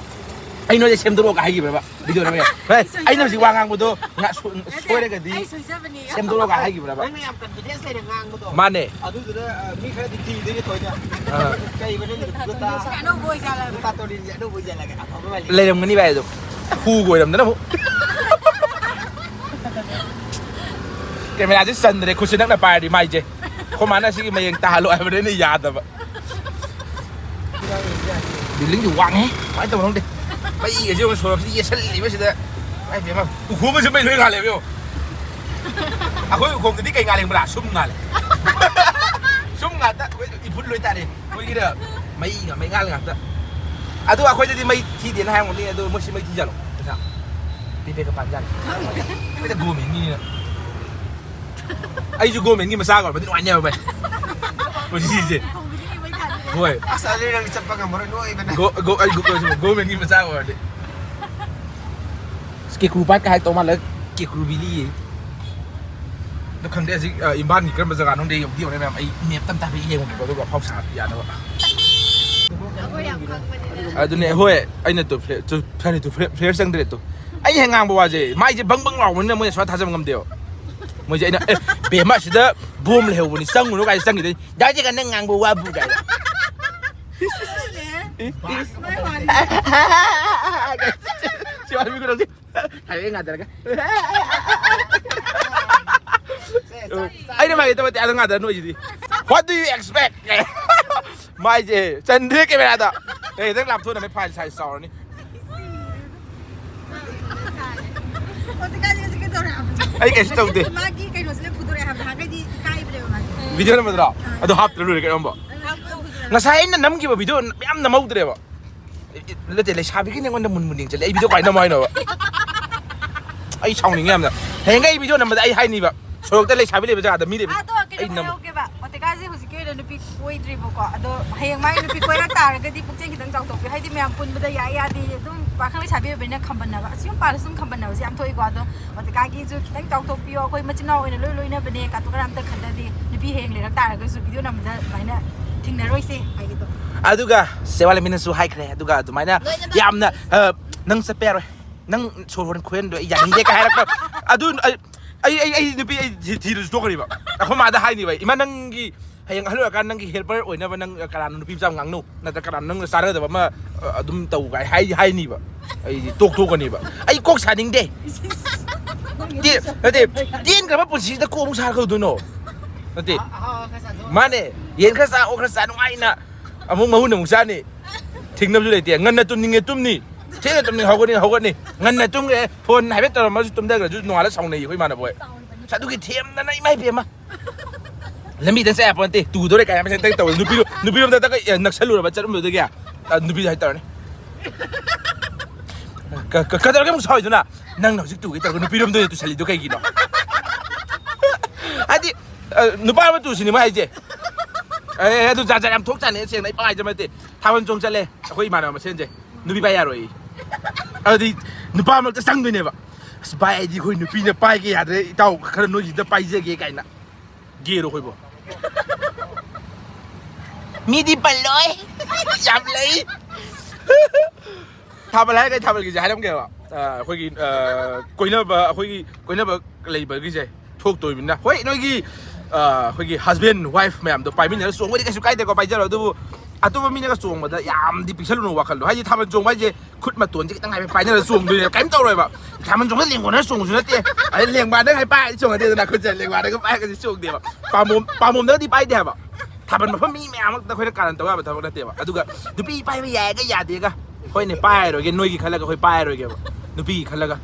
ꯑꯩ ꯅꯣꯏꯗ ꯁꯦꯝꯗꯣꯔꯛꯑꯣ ꯍꯥꯏꯈꯤꯕ꯭ꯔꯕ? ꯚꯤꯗꯤꯑꯣ ꯅꯝꯃꯦ꯫ ꯍꯦ, ꯑꯩꯅ ꯍꯧꯖꯤꯛ ꯋꯥ ꯉꯥꯡꯕꯗꯣ ꯉꯥ-, ꯁꯣ-, ꯁꯣꯏꯔꯒꯗꯤ ꯑꯩ ꯁꯣꯏꯖꯕꯅꯤ꯫ ꯁꯦꯝꯗꯣꯔꯛꯑꯣ ꯍꯥꯏꯈꯤꯕ꯭ꯔꯕ? ꯅꯪꯅ ꯌꯥꯝ ꯀꯟꯐꯤꯗꯦꯟꯁ ꯂꯩꯅ ꯉꯥꯡꯕꯗꯣ꯫ ꯃꯥꯅꯦ꯫ ꯑꯗꯨꯗꯨꯅ, ꯑ, ꯃꯤ ꯈꯔꯗꯤ ꯀꯤꯗꯣꯏꯅꯦ ꯊꯣꯏꯅ꯫ ꯑꯥ꯫ ꯀꯩꯕ ꯅꯪꯒꯤꯗꯣ? ꯒꯨꯇꯥ-, ꯑꯅꯧꯕ ꯑꯣꯏꯖꯥꯠꯂꯕ? ꯒꯨꯇꯥ ꯇꯣꯔꯤꯟꯁꯦ ꯑꯅꯧꯕ ꯑꯣꯏꯖꯥꯠꯂꯒ ꯑꯐꯕ ꯃꯥꯜꯂꯤ꯫ ꯂꯩꯔꯝꯒꯅꯤ ꯚꯥꯏ ꯑꯗꯨꯝ꯫ ꯍꯨꯒ ꯑꯣꯏꯔꯝꯗꯅ ꯑꯃꯨꯛ꯫ ꯀꯦꯃꯦꯔꯥꯁꯦ ꯆꯟꯗ꯭ꯔꯦ, ꯈꯨꯠꯁꯦ ꯅꯛꯅ ꯄꯥꯏꯔꯗꯤ ꯃꯥꯏꯁꯦ꯫ ꯑꯩꯈꯣꯏ ꯃꯥꯅ ꯁꯤꯒꯤ ꯃꯌꯦꯡ ꯇꯥꯍꯜꯂꯣ ꯍꯥꯏꯕꯅꯤꯅ ꯌꯥꯗꯕ꯫ ꯕꯤꯜꯗꯤꯡꯗꯤ ꯋꯥꯡꯉꯦ꯫ ꯀꯃꯥꯏꯅ ꯇꯧꯕꯅꯣ ꯈꯪꯗꯦ꯫ ꯃꯩꯒꯁꯦ ꯌꯦꯡꯉꯨ, ꯁꯣꯔꯣꯛꯁꯤꯗ ꯌꯦꯠꯁꯜꯂꯤꯕꯁꯤꯗ꯫ ꯏꯃꯥꯏ ꯄꯦꯝꯃ, ꯎꯈꯣꯡꯒꯁꯦ ꯃꯩ ꯂꯣꯏ ꯉꯥꯜꯂꯦꯕ ꯌꯦꯡꯉꯨ꯫ ꯑꯩꯈꯣꯏ ꯎꯈꯣꯡꯗꯗꯤ ꯀꯩ ꯉꯥꯜꯂꯤ ꯈꯪꯕ꯭ꯔꯥ? ꯁꯨꯝ ꯉꯥꯜꯂꯦ꯫ ꯁꯨꯝ ꯉꯥꯛꯇ, ꯑꯩꯈꯣꯏ ꯏꯐꯨꯜ ꯂꯣꯏ ꯇꯥꯔꯦ꯫ ꯃꯣꯏꯒꯤꯗ ꯃꯩꯒ ꯃꯩꯉꯥꯜ ꯉꯥꯛꯇ꯫ ꯑꯗꯨ ꯑꯩꯈꯣꯏꯗꯗꯤ ꯃꯩ ꯊꯤꯗꯦꯅ ꯍꯥꯏꯔꯝꯒꯅꯤ, ꯑꯗꯨ ꯃꯣꯏꯁꯤ ꯃꯩ ꯊꯤꯖꯥꯠꯂꯣ? ꯄꯩꯁꯥ ꯄꯤꯕꯦꯛꯀ ꯄꯥꯟꯖꯥꯠꯅꯤ꯫ ꯑꯩꯈꯣꯏꯗ ꯒꯣꯃꯦꯟꯒꯤꯅꯤꯅ꯫ ꯑꯩꯁꯨ ꯒꯣꯃꯦꯟꯒꯤ ꯃꯆꯥꯒ ꯑꯣꯏꯔꯕꯗꯤ ꯅꯨꯡꯉꯥꯏꯅꯦꯕ ꯚꯥꯏ꯫ ꯄꯨꯟꯁꯤꯁꯦ꯫ ꯍꯣꯏ꯫ ꯑꯁ, ꯑꯗꯨꯗꯤ ꯅꯪ ꯆꯠꯄ ꯉꯝꯃꯔꯣꯏ, ꯅꯣꯏꯕꯅ꯫ ꯒꯣ-, ꯒꯣ-, ꯑꯩ ꯒꯣ-, ꯒꯣꯃꯦꯟꯒꯤ ꯃꯆꯥ ꯑꯣꯏꯔꯗꯤ꯫ ꯑꯁ, ꯀꯦꯀ꯭ꯔꯨ ꯄꯥꯠꯀ ꯍꯥꯏꯔꯛꯇꯧ ꯃꯥꯜꯂꯦ꯫ ꯀꯦꯀ꯭ꯔꯨ ꯚꯦꯂꯤ꯫ ꯑꯗꯣ ꯈꯪꯗꯦ ꯍꯧꯖꯤꯛ, ꯑ, ꯏꯝꯐꯥꯜꯒꯤ ꯀꯔꯝꯕ ꯖꯒꯥꯅꯣ ꯈꯪꯗꯦ, ꯌꯧꯗꯤ ꯌꯧꯔꯦ ꯃꯌꯥꯝ꯫ ꯑꯩ ꯃꯦꯞꯇ ꯑꯝꯇ ꯍꯥꯏꯐꯦꯠ ꯌꯦꯡꯉꯨꯒꯦꯀꯣ, ꯑꯗꯨꯒ ꯑꯐꯥꯎ ꯁꯥꯕ ꯌꯥꯅꯕ꯫ ꯑꯩꯈꯣꯏ ꯌꯥꯝ ꯈꯪꯕꯅꯤꯅ꯫ ꯑꯗꯨꯅꯦ, ꯍꯣꯏ, ꯑꯩꯅ ꯇꯨ ꯐ꯭ꯂꯦ-, ꯇꯨ ꯐ꯭ꯂꯦ-, ꯇꯨ ꯐ꯭ꯂꯦ-, ꯐ꯭ꯂꯦꯌꯔ ꯆꯪꯗ꯭ꯔꯦ ꯇꯨ꯫ ꯑꯩ ꯍꯦꯛ ꯉꯥꯡꯕ ꯋꯥꯁꯦ ꯃꯥꯏꯁꯦ ꯕꯪ ꯕꯪ ꯂꯥꯎꯕꯅꯤꯅ ꯃꯣꯏꯅ ꯁꯨꯡꯊꯥ ꯊꯥꯖꯕ ꯉꯝꯗꯦꯕ꯫ ꯃꯣꯏꯁꯦ ꯑꯩꯅ, "ꯑꯦ, ꯕꯦꯝꯃ, ꯑꯁꯤꯗ ꯕꯣꯝ ꯂꯩꯍꯧꯕꯅꯤ, ꯆꯪꯉꯨꯅꯨ" ꯀꯥꯏꯁꯦ ꯆꯪꯈꯤꯗꯣꯏꯅꯤ꯫ ꯗꯥ ꯖꯦꯒꯟ, ꯅꯪ ꯉꯥꯡꯕ ꯋꯥꯕꯨ ꯀꯥꯏꯅ꯫ ꯃꯥꯏ ꯋꯥꯅꯤ꯫ ꯁꯤ ꯋꯥꯔꯤ ꯃꯤ ꯈꯨꯗꯣꯡꯁꯤ꯫ ꯍꯥꯏꯔꯛꯑꯦ ꯉꯥꯗꯔꯒ꯫ ꯑꯩꯅ ꯃꯥꯒꯤ ꯇꯧꯕ ꯑꯗꯨ ꯉꯥꯗꯔ ꯅꯣꯏꯁꯤꯗꯤ꯫ "What do you expect?" ꯃꯥꯏꯁꯦ ꯆꯟꯗ꯭ꯔꯦ ꯀꯦꯃꯦꯔꯥꯗ꯫ ꯑꯦ, ꯈꯤꯇꯪ ꯂꯥꯞꯊꯣꯛꯅꯕ ꯐꯥꯏꯜ ꯁꯥꯏꯖ ꯆꯥꯎꯔꯅꯤ꯫ ꯍꯧꯖꯤꯛꯀꯥꯟꯁꯦ ꯍꯧꯖꯤꯛ ꯀꯩꯗꯧꯔꯦ ꯍꯥꯏꯕ? ꯑꯩ ꯀꯩꯁꯨ ꯇꯧꯗꯦ꯫ ꯃꯥꯒꯤ ꯀꯩꯅꯣꯁꯦ ꯂꯣꯏ ꯐꯨꯗꯣꯔꯛꯑꯦ ꯍꯥꯏꯕ, ꯅꯍꯥꯟꯈꯩꯗꯤ ꯏꯀꯥꯏꯕꯅꯦꯕ ꯃꯥꯁꯦ꯫ ꯚꯤꯗꯤꯑꯣ ꯅꯝꯕꯗꯨꯔꯣ? ꯑꯥ꯫ ꯑꯗꯨ ꯍꯥꯞꯇ꯭ꯔ ꯂꯣꯏꯔꯦ ꯀꯩꯅꯣ ꯑꯃꯨꯛ꯫ ꯑꯗꯨ ꯍꯥꯞꯄ ꯐꯨꯗꯣꯔꯛꯑꯦ꯫ ꯉꯁꯥꯏ ꯑꯩꯅ ꯅꯝꯈꯤꯕ ꯚꯤꯗꯤꯑꯣ ꯃꯌꯥꯝ ꯅꯝꯍꯧꯗ꯭ꯔꯦꯕ꯫ ꯅꯠꯇꯦ, ꯂꯩꯁꯥꯕꯤꯒꯤꯅꯦ ꯑꯩꯉꯣꯟꯗ ꯃꯨꯟ ꯃꯨꯟ ꯌꯦꯡꯁꯤꯜꯂꯦ꯫ ꯑꯩ ꯚꯤꯗꯤꯑꯣ ꯀꯃꯥꯏꯅ ꯅꯝꯃꯣ ꯍꯥꯏꯅꯣꯕ? ꯑꯩ ꯁꯥꯎꯅꯤꯡꯉꯦ ꯌꯥꯝꯅ꯫ ꯍꯌꯦꯡꯒꯩ ꯑꯩ ꯚꯤꯗꯤꯑꯣ ꯅꯝꯕꯗ ꯑꯩ ꯍꯥꯏꯅꯤꯕ, ꯁꯣꯔꯣꯛꯇ ꯂꯩꯁꯥꯕꯤ ꯂꯩꯕ ꯖꯒꯥꯗ ꯃꯤ ꯂꯩꯕ꯫ ꯑꯗꯣ ꯑꯩ ꯀꯩꯅꯣ ꯅꯝ- ꯍꯥꯏꯍꯧꯒꯦꯕ, ꯑꯣꯇꯦꯀꯥꯁꯦ ꯍꯧꯖꯤꯛꯀꯤ ꯑꯣꯏꯅ ꯅꯨꯄꯤ ꯀꯣꯏꯗ꯭ꯔꯤꯕꯀꯣ, ꯑꯗꯣ ꯍꯌꯦꯡ ꯃꯥꯒꯤ ꯅꯨꯄꯤ ꯀꯣꯏꯔꯛ ꯇꯥꯔꯒꯗꯤ ꯄꯨꯛꯆꯦꯜ ꯈꯤꯇꯪ ꯆꯥꯎꯊꯣꯛꯄꯤꯌꯨ꯫ ꯍꯥꯏꯗꯤ ꯃꯌꯥꯝ ꯄꯨꯟꯕꯗ ꯌꯥꯏ ꯌꯥꯗꯦ, ꯑꯗꯨꯝ ꯄꯥꯈꯪ ꯂꯩꯁꯥꯕꯤ ꯑꯣꯏꯕꯅꯤꯅ ꯈꯝꯕꯟꯅꯕ, ꯑꯁ ꯌꯨꯝ ꯄꯥꯜꯂꯁꯨ ꯑꯗꯨꯝ ꯈꯝꯕꯟꯅꯕꯁꯦ ꯌꯥꯝ ꯊꯣꯛꯏꯀꯣ꯫ ꯑꯗꯣ ꯑꯣꯇꯦꯀꯥꯒꯤꯁꯨ ꯈꯤꯇꯪ ꯆꯥꯎꯊꯣꯛꯄꯤꯌꯣ꯫ ꯑꯩꯈꯣꯏ ꯃꯆꯤꯟ ꯃꯅꯥꯎ ꯑꯣꯏꯅ ꯂꯣꯏ ꯂꯣꯏꯅꯕꯅꯦ, ꯀꯥꯇꯨ ꯀꯔꯥꯟ ꯑꯝꯇ ꯈꯟꯅꯗꯦ꯫ ꯅꯨꯄꯤ ꯍꯌꯦꯡ ꯂꯩꯔꯛ ꯇꯥꯔꯒꯁꯨ ꯚꯤꯗꯤꯑꯣ ꯅꯝꯕꯗ ꯑꯗꯨꯃꯥꯏꯅ ꯊꯦꯡꯅꯔꯣꯏꯁꯦ ꯍꯥꯏꯒꯦ ꯇꯧꯕ꯫ ꯑꯗꯨꯒ ꯁꯦꯋꯥꯂꯦꯝꯕꯤꯅꯁꯨ ꯍꯥꯏꯈ꯭ꯔꯦ, ꯑꯗꯨꯒ ꯑꯗꯨꯃꯥꯏꯅ ꯂꯣꯏꯅꯃꯛ ꯌꯥꯝꯅ, ꯑ, "ꯅꯪ ꯆꯠꯄ ꯌꯥꯔꯣꯏ, ꯅꯪ ꯁꯣꯔ ꯍꯣꯟ ꯈꯣꯏꯍꯟꯗꯣ ꯑꯩ ꯌꯥꯅꯤꯡꯗꯦ" ꯀꯥꯏ ꯍꯥꯏꯔꯛꯄ꯫ ꯑꯗꯨ ꯑꯩ, ꯑꯩ, ꯑꯩ, ꯑꯩ ꯅꯨꯄꯤ ꯑꯩ ꯊꯤ-, ꯊꯤꯔꯁꯨ ꯇꯣꯛꯀꯅꯤꯕ꯫ ꯑꯩꯈꯣꯏ ꯃꯥꯗ ꯍꯥꯏꯅꯤꯕ, "ꯏꯃꯥ, ꯅꯪꯒꯤ ꯍꯌꯦꯡ ꯑꯍꯜ ꯑꯣꯏꯔꯀꯥꯟꯗ ꯅꯪꯒꯤ ꯍꯦꯜꯄꯔ ꯑꯣꯏꯅꯕ ꯅꯪ ꯀꯅꯥꯅꯣ ꯅꯨꯄꯤ ꯃꯆꯥ ꯑꯃ ꯉꯥꯡꯅꯧ, ꯅꯠꯇ꯭ꯔ ꯀꯅꯥꯅꯣ ꯅꯪꯅ ꯆꯥꯟꯅꯗꯕ ꯑꯃ, ꯑ, ꯑꯗꯨꯝ ꯇꯧ" ꯀꯥꯏ ꯍꯥꯏ-, ꯍꯥꯏꯅꯤꯕ꯫ ꯑꯩꯗꯤ ꯇꯣꯛ ꯇꯣꯛꯀꯅꯤꯕ꯫ ꯑꯩ ꯀꯣꯛ ꯁꯥꯅꯤꯡꯗꯦ꯫ ꯇꯦ-, ꯅꯠꯇꯦ, ꯇꯦꯟꯈ꯭ꯔꯕ ꯄꯨꯟꯁꯤꯁꯤꯗ ꯀꯣꯛ ꯑꯃꯨꯛ ꯁꯥꯔ ꯀꯩꯗꯧꯗꯣꯏꯅꯣ? ꯅꯠꯇꯦ꯫ ꯃꯥꯅꯦ, ꯌꯦꯟ ꯈꯔ ꯆꯥ, ꯑꯣꯛ ꯈꯔ ꯆꯥ, ꯅꯨꯡꯉꯥꯏꯅ ꯑꯃꯨꯛ ꯃꯍꯨꯠ ꯑꯃꯨꯛ ꯆꯥꯅꯤ꯫ ꯊꯤꯡꯅꯕꯁꯨ ꯂꯩꯇꯦ꯫ ꯉꯟꯅ ꯇꯨꯝꯅꯤꯡꯉꯦ, ꯇꯨꯝꯅꯤ꯫ ꯊꯦꯡꯅ ꯇꯨꯝꯅꯤꯡꯉꯦ, ꯍꯧꯒꯠꯅꯤ, ꯍꯧꯒꯠꯅꯤ꯫ ꯉꯟꯅ ꯇꯨꯝꯈ꯭ꯔꯦ, ꯐꯣꯟ ꯍꯥꯏꯐꯦꯠ ꯇꯧꯔꯝꯃꯁꯨ ꯇꯨꯝꯊꯈ꯭ꯔꯁꯨ ꯅꯣꯡꯉꯥꯜꯂ ꯁꯥꯎꯅꯩ ꯑꯩꯈꯣꯏ ꯏꯃꯥꯟꯅꯕ ꯍꯣꯏ꯫ ꯑꯁ, ꯑꯗꯨꯒꯤ ꯊꯦꯝꯗꯅ ꯏꯃꯥ ꯏꯕꯦꯝꯃ꯫ ꯂꯝꯕꯤꯗ ꯆꯠ ꯌꯥꯄꯣꯟꯇꯦ, ꯇꯨꯗꯣꯔꯦ ꯀꯥꯏꯅ ꯃꯁꯦꯟ ꯇꯧꯕ꯫ ꯅꯨꯄꯤꯔꯣꯝ-, ꯅꯨꯄꯤꯔꯣꯝꯗ ꯇꯛ-, ꯑꯦ, ꯅꯛꯁꯜꯂꯨꯔꯕ ꯆꯠꯂꯝꯕꯗꯨꯗꯒꯤ꯫ ꯑ, ꯅꯨꯄꯤꯗ ꯍꯥꯏ ꯇꯧꯔꯅꯤ꯫ ꯀ-, ꯀ-, ꯀꯗꯧꯔꯒꯦ ꯑꯃꯨꯛ ꯁꯥꯎꯏꯗꯨꯅ? "ꯅꯪꯅ ꯍꯧꯖꯤꯛ ꯇꯨꯒꯦ ꯇꯧꯔꯒ ꯅꯨꯄꯤꯔꯣꯝꯗ ꯑꯣꯏꯅ ꯇꯨꯁꯜꯂꯤꯗꯣ ꯀꯩꯒꯤꯅꯣ?" ꯍꯥꯏꯗꯤ, ꯑ, ꯅꯨꯄꯥ ꯑꯃ ꯇꯨꯁꯤꯅꯤ ꯃꯣꯏ ꯍꯥꯏꯁꯦ꯫ ꯑꯦ, ꯑꯗꯨ ꯖꯥꯠ ꯖꯥꯠ ꯌꯥꯝ ꯊꯣꯛꯆꯥꯅꯤ, ꯁꯦꯡꯅ ꯑꯩ ꯄꯥꯏꯖ ꯅꯠꯇꯦ꯫ ꯊꯥꯕꯜ ꯆꯣꯡ ꯆꯠꯂꯦ ꯑꯩꯈꯣꯏ ꯏꯃꯥꯟꯅꯕ ꯃꯁꯦꯟꯁꯦ꯫ ꯅꯨꯄꯤ ꯄꯥꯏ ꯌꯥꯔꯣꯏ꯫ ꯑꯗꯨꯗꯤ ꯅꯨꯄꯥ ꯃꯔꯛꯇ ꯆꯪꯗꯣꯏꯅꯦꯕ꯫ "ꯑꯁ ꯚꯥꯏ, ꯑꯩꯗꯤ ꯑꯩꯈꯣꯏ ꯅꯨꯄꯤꯅ ꯄꯥꯏꯒꯦ ꯌꯥꯗ꯭ꯔꯦ, ꯏꯇꯥꯎ ꯈꯔ ꯅꯣꯏꯒꯤꯗ ꯄꯥꯏꯖꯒꯦ" ꯀꯥꯏꯅ꯫ ꯒꯦꯔꯣ ꯑꯩꯈꯣꯏꯕꯣ? ꯃꯤꯗꯤ ꯄꯜꯂꯣꯏ꯫ ꯌꯥꯝ ꯂꯩ꯫ ꯊꯥꯕꯜ ꯍꯥꯏꯔꯒ ꯑꯩ ꯊꯥꯕꯜꯒꯤꯁꯦ ꯍꯥꯏꯔꯝꯒꯦꯕ꯫ ꯑ, ꯑꯩꯈꯣꯏꯒꯤ, ꯑ, ꯀꯣꯏꯅꯕ, ꯑꯩꯈꯣꯏꯒꯤ ꯀꯣꯏꯅꯕ ꯂꯩꯕꯒꯤꯁꯦ ꯊꯣꯛꯇꯣꯏꯅꯤꯅ꯫ ꯍꯣꯏ, ꯅꯣꯏꯒꯤ, ꯑ, ꯑꯩꯈꯣꯏꯒꯤ husband wife ꯃꯌꯥꯝꯗꯣ ꯄꯥꯏꯃꯤꯟꯅꯔ ꯆꯣꯡꯕꯗꯤ ꯀꯩꯁꯨ ꯀꯥꯏꯗꯦꯀꯣ, ꯄꯥꯏꯖꯔꯣ꯫ ꯑꯗꯨꯕꯨ ꯑꯇꯣꯞꯄ ꯃꯤꯅꯒ ꯆꯣꯡꯕꯗ ꯌꯥꯝꯗꯤ ꯄꯤꯛꯁꯜꯂꯨꯅꯨ ꯋꯥꯈꯜꯗꯣ꯫ ꯍꯥꯏꯗꯤ ꯊꯥꯕꯜ ꯆꯣꯡꯕ ꯍꯥꯏꯁꯦ ꯈꯨꯠ ꯃꯇꯣꯟꯁꯦ ꯈꯤꯇꯪ ꯍꯥꯏꯐꯦꯠ ꯄꯥꯏꯅꯔ ꯆꯣꯡꯗꯣꯏꯅꯦꯕ, ꯀꯩꯝ ꯇꯧꯔꯣꯏꯕ꯫ ꯊꯥꯕꯜ ꯆꯣꯡꯕꯗ ꯂꯦꯡꯒꯣꯟꯅꯔ ꯆꯣꯡꯕꯁꯨ ꯅꯠꯇꯦ꯫ ꯑꯗꯩ ꯂꯦꯡꯕꯥꯟꯗꯒ ꯍꯥꯏꯐꯦꯠ ꯄꯥꯏꯔꯗꯤ ꯆꯣꯡꯉꯗꯦꯗꯅ, ꯑꯩꯈꯣꯏꯁꯦ ꯂꯦꯡꯕꯥꯟꯗꯒ ꯄꯥꯏꯔꯒꯗꯤ ꯆꯣꯡꯗꯦꯕ꯫ ꯄꯥꯝꯕꯣꯝ, ꯄꯥꯝꯕꯣꯝꯗꯒꯗꯤ ꯄꯥꯏꯗꯦ ꯍꯥꯏꯕ꯫ ꯊꯥꯕꯜ ꯃꯐꯝ ꯃꯤ ꯃꯌꯥꯝꯃꯛꯇ ꯑꯩꯈꯣꯏꯅ ꯀꯥꯔꯟ ꯇꯧ ꯌꯥꯕ ꯊꯕꯛ ꯅꯠꯇꯦꯕ꯫ ꯑꯗꯨꯒ ꯅꯨꯄꯤ ꯄꯥꯏꯕ ꯌꯥꯏꯒ ꯌꯥꯗꯦꯒ, ꯍꯣꯏꯅꯦ, ꯄꯥꯏꯔꯔꯣꯏꯒꯦ, ꯅꯣꯏꯒꯤ ꯈꯜꯂꯒ ꯑꯩꯈꯣꯏ ꯄꯥꯏꯔꯔꯣꯏꯒꯦꯕ꯫ ꯅꯨꯄꯤꯒꯤ ꯈꯜꯂꯒ,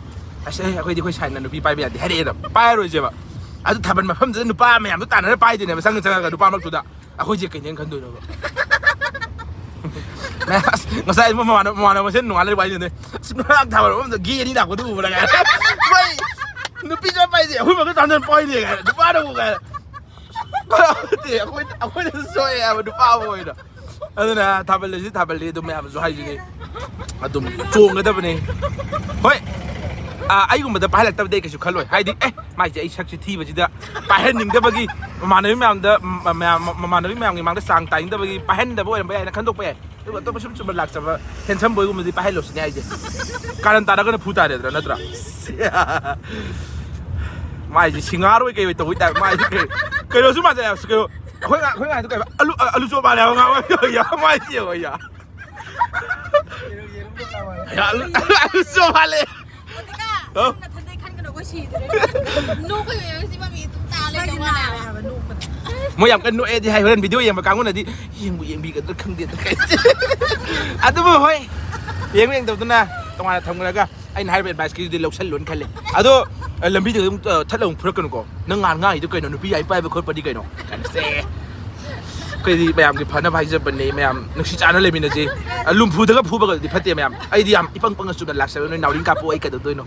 "ꯑꯁ, ꯑꯦ, ꯑꯩꯈꯣꯏꯗꯤ ꯑꯩꯈꯣꯏ ꯁꯥꯏꯅ ꯅꯨꯄꯤ ꯄꯥꯏꯕ ꯌꯥꯗꯦ" ꯍꯥꯏꯔꯛꯑꯦꯅ ꯄꯥꯏꯔꯔꯣꯏꯁꯦꯕ꯫ ꯑꯗꯨ ꯊꯥꯕꯜ ꯃꯐꯝꯗꯨꯗ ꯅꯨꯄꯥ ꯃꯌꯥꯝꯗꯣ ꯇꯥꯟꯅꯔ ꯄꯥꯏꯗꯣꯏꯅꯦꯕ, ꯆꯪꯉ ꯆꯪꯉꯒ ꯅꯨꯄꯥ ꯃꯔꯛꯇꯨꯗ꯫ ꯑꯩꯈꯣꯏꯁꯦ ꯀꯩꯅꯦꯅ ꯈꯟꯗꯣꯏꯅꯣꯕ? ꯑꯁ, ꯉꯁꯥꯏ ꯃꯃꯥꯟꯅꯕ, ꯃꯃꯥꯟꯅꯕ ꯃꯁꯦꯟ ꯅꯣꯡꯉꯥꯜꯂ ꯋꯥꯔꯤ ꯁꯥꯟꯅꯩ꯫ "ꯑꯁ, ꯉꯔꯥꯡ ꯊꯥꯕꯜ ꯃꯐꯝꯗ ꯒꯦ ꯑꯅꯤ ꯂꯥꯛꯄꯗꯨ ꯎꯕ꯭ꯔꯥ?" ꯀꯥꯏꯅ꯫ ꯃꯣꯏ ꯅꯨꯄꯤ ꯆꯠꯄ ꯍꯥꯏꯁꯦ ꯑꯩꯈꯣꯏ ꯃꯈꯜ ꯇꯥꯟꯅꯔ ꯄꯥꯏꯅꯦ ꯀꯥꯏꯅ, ꯅꯨꯄꯥꯅꯕꯨ ꯀꯥꯏꯅ꯫ ꯅꯠꯇꯦ, ꯑꯩꯈꯣꯏ, ꯑꯩꯈꯣꯏꯅꯁꯨ ꯁꯣꯛꯑꯦ ꯍꯥꯏꯕ, ꯅꯨꯄꯥ ꯑꯃ ꯑꯣꯏꯅ꯫ ꯑꯗꯨꯅ ꯊꯥꯕꯜ ꯂꯩꯁꯤ, ꯊꯥꯕꯜ ꯂꯩ ꯑꯗꯨꯝ ꯃꯌꯥꯝꯁꯨ ꯍꯥꯏꯁꯤꯅꯤ꯫ ꯑꯗꯨꯝ ꯆꯣꯡꯒꯗꯕꯅꯤ꯫ ꯍꯣꯏ, ꯑꯥ, ꯑꯩꯒꯨꯝꯕꯗ ꯄꯥꯏꯍꯜꯂꯛꯇꯕꯗꯤ ꯑꯩ ꯀꯩꯁꯨ ꯈꯜꯂꯣꯏ꯫ ꯍꯥꯏꯗꯤ, ꯑꯦ, ꯃꯥꯏꯁꯦ ꯑꯩ ꯁꯛꯁꯦ ꯊꯤꯕꯁꯤꯗ ꯄꯥꯏꯍꯟꯅꯤꯡꯗꯕꯒꯤ, ꯃꯃꯥꯟꯅꯕꯤ ꯃꯌꯥꯝꯗ, ꯃ-, ꯃꯌꯥꯝ, ꯃꯃꯥꯟꯅꯕꯤ ꯃꯌꯥꯝꯒꯤ ꯃꯥꯡꯗ ꯆꯥꯡ ꯇꯥꯅꯤꯡꯗꯕꯒꯤ ꯄꯥꯏꯍꯟꯗꯕ ꯑꯣꯏꯔꯝꯕ ꯌꯥꯏꯅ ꯈꯟꯗꯣꯛꯄ ꯌꯥꯏ꯫ ꯑꯗꯨꯒ ꯑꯇꯣꯞꯄ ꯁꯨꯝ ꯆꯨꯝꯅ ꯂꯥꯛꯆꯕ handsome boy ꯒꯨꯝꯕꯗꯤ ꯄꯥꯏꯍꯜꯂꯣ ꯁꯤꯅꯦ ꯍꯥꯏꯁꯦ꯫ ꯀꯥꯔꯟ ꯇꯥꯔꯒꯅ ꯐꯨ ꯇꯥꯔꯦꯗꯅ, ꯅꯠꯇ꯭ꯔꯥ? ꯃꯥꯏꯁꯦ ꯁꯤꯡꯉꯥꯔꯣꯏ ꯀꯩ ꯑꯣꯏ ꯇꯧꯕꯩ ꯇꯥꯏꯞ꯫ ꯃꯥꯏꯁꯦ ꯀꯩ, ꯀꯩꯅꯣꯁꯨ ꯃꯥꯟꯖꯜꯂꯛꯑꯦ꯫ ꯀꯩꯅꯣ, ꯑꯩꯈꯣꯏ ꯉꯥ-, ꯑꯩꯈꯣꯏ ꯉꯥꯏꯗꯣ ꯀꯩ ꯍꯥꯏꯕ? ꯑꯂꯨ, ꯑ-, ꯑꯂꯨ ꯆꯣꯞ ꯃꯥꯜꯂꯦ ꯍꯥꯏꯕ ꯉꯥ-, ꯌꯥ, ꯃꯥꯏꯁꯦ ꯌꯦꯡꯉꯣ, ꯌꯥ꯫ ꯌꯥ, ꯑꯂꯨ, ꯑꯂꯨ ꯆꯣꯞ ꯃꯥꯜꯂꯦ꯫ ꯃꯣꯗꯤꯀꯥ, ꯍꯥꯎ? ꯅꯪ ꯅꯊꯟꯗꯩ ꯈꯟꯒꯅꯨ, ꯑꯩꯈꯣꯏ ꯁꯤꯗ꯭ꯔꯦ꯫ ꯅꯣꯛꯄꯒꯤ ꯑꯣꯏꯔꯝꯅꯤ, ꯃꯃꯤ ꯑꯗꯨꯝ ꯇꯥ ꯂꯩ, ꯑꯩꯈꯣꯏꯗꯤ ꯅꯋꯥ ꯅꯥꯔꯦ ꯂꯥꯛꯑꯦ꯫ ꯍꯥꯏꯕ ꯅꯣꯛꯄꯗ꯫ ꯃꯣꯏ ꯌꯥꯝ ꯀꯟꯅ ꯅꯣꯛꯑꯦꯗꯤ ꯍꯥꯏ, ꯍꯣꯔꯦꯟ video ꯌꯦꯡꯕ ꯀꯥꯡꯕꯨꯅꯗꯤ ꯌꯦꯡꯕꯨ ꯌꯦꯡꯕꯤꯒꯗ꯭ꯔꯥ ꯈꯪꯗꯦꯗ ꯀꯥꯏ꯫ ꯑꯗꯨꯕꯨ ꯍꯣꯏ, ꯌꯦꯡꯕ ꯌꯦꯡꯗꯕꯗꯨꯅ ꯇꯣꯉꯥꯟꯅ ꯊꯝꯈ꯭ꯔꯒ, ꯑꯩꯅ ꯍꯥꯏꯔꯤꯕ advice ꯀꯤꯗꯨꯗꯤ ꯂꯧꯁꯜꯂꯣꯅ ꯈꯜꯂꯦ꯫ ꯑꯗꯣ, ꯑ, ꯂꯝꯕꯤꯗ ꯑꯗꯨꯝ, ꯑ, ꯊꯠꯂ ꯑꯃꯨꯛ ꯐꯨꯔꯛꯀꯅꯨꯀꯣ꯫ ꯅꯪ ꯉꯥꯡ ꯉꯥꯡꯉꯤꯗꯣ ꯀꯩꯅꯣ? ꯅꯨꯄꯤ ꯌꯥꯏ ꯄꯥꯏꯕ ꯈꯣꯠꯄꯗꯤ ꯀꯩꯅꯣ? ꯀꯩꯅꯣꯁꯦ꯫ ꯑꯩꯈꯣꯏꯗꯤ ꯃꯌꯥꯝꯒꯤ ꯐꯅꯕ ꯍꯥꯏꯖꯕꯅꯦ, ꯃꯌꯥꯝ ꯅꯨꯡꯁꯤ ꯆꯥꯟꯅ ꯂꯩꯃꯤꯟꯅꯁꯤ꯫ ꯑ, ꯂꯨꯝꯐꯨꯗꯒ ꯐꯨꯕꯒꯗꯤ ꯐꯠꯇꯦ ꯃꯌꯥꯝ꯫ ꯑꯩꯗꯤ ꯌꯥꯝ ꯏꯄꯪ ꯄꯪꯅ ꯆꯨꯝꯅ ꯂꯥꯛꯆꯕ, ꯅꯣꯏ ꯅꯥꯎꯔꯤ ꯀꯥꯞꯄꯣ, ꯑꯩ ꯀꯩꯗꯧꯗꯣꯏꯅꯣ?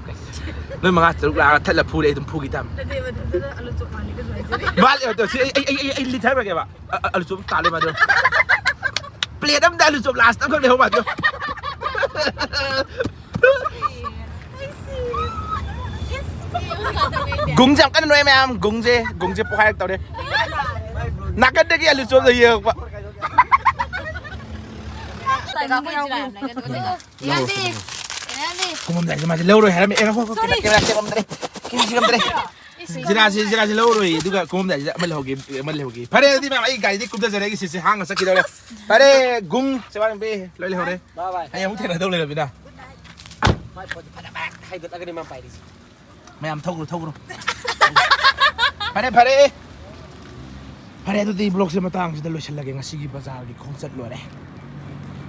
ꯅꯣꯏ ꯃꯉꯥ ꯇꯔꯨꯛ ꯂꯥꯛꯑꯒ ꯊꯠꯂ ꯐꯨꯔꯦ, ꯑꯩ ꯑꯗꯨꯝ ꯐꯨꯈꯤ ꯇꯥꯕꯅꯤ꯫ ꯅꯠꯇꯦ, ꯃꯊꯟꯇꯅ ꯑꯂꯨ ꯆꯣꯞ ꯃꯥꯜꯂꯤ ꯀꯩꯁꯨ ꯍꯥꯏꯖꯔꯤ꯫ ꯃꯥ-, ꯑ, ꯁꯤ ꯑꯩ, ꯑꯩ, ꯑꯩ, ꯑꯩ ꯂꯤꯠꯊꯔꯒꯦꯕ꯫ ꯑ, ꯑ, ꯑꯂꯨ ꯆꯣꯞ ꯇꯥꯜꯂꯦ ꯃꯥꯗꯣ꯫ Plate ꯑꯝꯗ ꯑꯂꯨ ꯆꯣꯞ last ꯑꯃꯈꯛ ꯂꯩꯍꯧ ꯃꯥꯗꯣ꯫ ꯒꯨꯡꯁꯦ ꯌꯥꯝ ꯀꯟꯅ ꯅꯣꯛꯑꯦ ꯃꯌꯥꯝ꯫ ꯒꯨꯡꯁꯦ, ꯒꯨꯡꯁꯦ ꯄꯣꯛꯈꯥꯏꯔꯛꯇꯧꯔꯦ꯫ ꯅꯥꯀꯟꯗꯒꯤ ꯑꯂꯨ ꯆꯣꯞꯇꯣ ꯌꯦꯡꯉꯛꯄ꯫ ꯌꯥꯗꯦ꯫ ꯌꯥꯗꯦ꯫ ꯀꯨꯝꯃꯝꯗꯥꯏꯁꯦ ꯃꯥꯁꯦ ꯂꯧꯔꯣꯏ ꯍꯥꯏꯔꯝꯃꯦ꯫ ꯑꯦ, ꯉꯥꯏꯈꯣ, ꯉꯥꯏꯈꯣ, sorry꯫ Camera ꯁꯦ ꯉꯝꯗ꯭ꯔꯦ꯫ Camera ꯁꯦ ꯉꯝꯗ꯭ꯔꯦ꯫ ꯖꯤꯔꯥꯁꯦ, ꯖꯤꯔꯥꯁꯦ ꯂꯧꯔꯣꯏ꯫ ꯑꯗꯨꯒ ꯀꯨꯝꯃꯝꯗꯥꯏꯁꯤꯗ ꯑꯃ ꯂꯩꯍꯧꯒꯦ, ꯑꯃ ꯂꯩꯍꯧꯒꯦ꯫ ꯐꯔꯦ, ꯑꯗꯨꯗꯤ ꯃꯌꯥꯝ, ꯑꯩ ꯒꯥꯔꯤꯗꯒꯤ ꯀꯨꯝꯊꯖꯔꯦ꯫ ꯑꯩꯒꯤ seat ꯁꯦ ꯍꯥꯡꯉ ꯆꯠꯈꯤꯗꯧꯔꯦ꯫ ꯐꯔꯦ, ꯒꯨꯡ, ꯆꯦꯕꯥ ꯅꯨꯄꯤ, ꯂꯣꯏ ꯂꯩꯍꯧꯔꯦ꯫ Bye bye꯫ ꯍꯌꯦꯡ ꯑꯃꯨꯛ ꯊꯦꯡꯅꯗꯧ ꯂꯩꯔꯕꯅꯤꯅ꯫ ꯃꯥꯏ ꯐꯣꯟꯁꯦ ꯐꯅ ꯃꯌꯥꯝ ꯍꯥꯏꯒꯠꯂꯒꯅꯤ ꯃꯥ ꯄꯥꯏꯔꯤꯁꯦ꯫ ꯃꯌꯥꯝ ꯊꯧꯈ꯭ꯔꯣ, ꯊꯧꯈ꯭ꯔꯣ꯫ ꯐꯔꯦ, ꯐꯔꯦ꯫ ꯐꯔꯦ, ꯑꯗꯨꯗꯤ vlog ꯁꯦ ꯃꯇꯥꯡꯁꯤꯗ ꯂꯣꯏꯁꯤꯜꯂꯒꯦ꯫ ꯉꯁꯤꯒꯤ ꯕꯖꯥꯔꯒꯤ ꯈꯣꯡꯆꯠ ꯂꯣꯏꯔꯦ꯫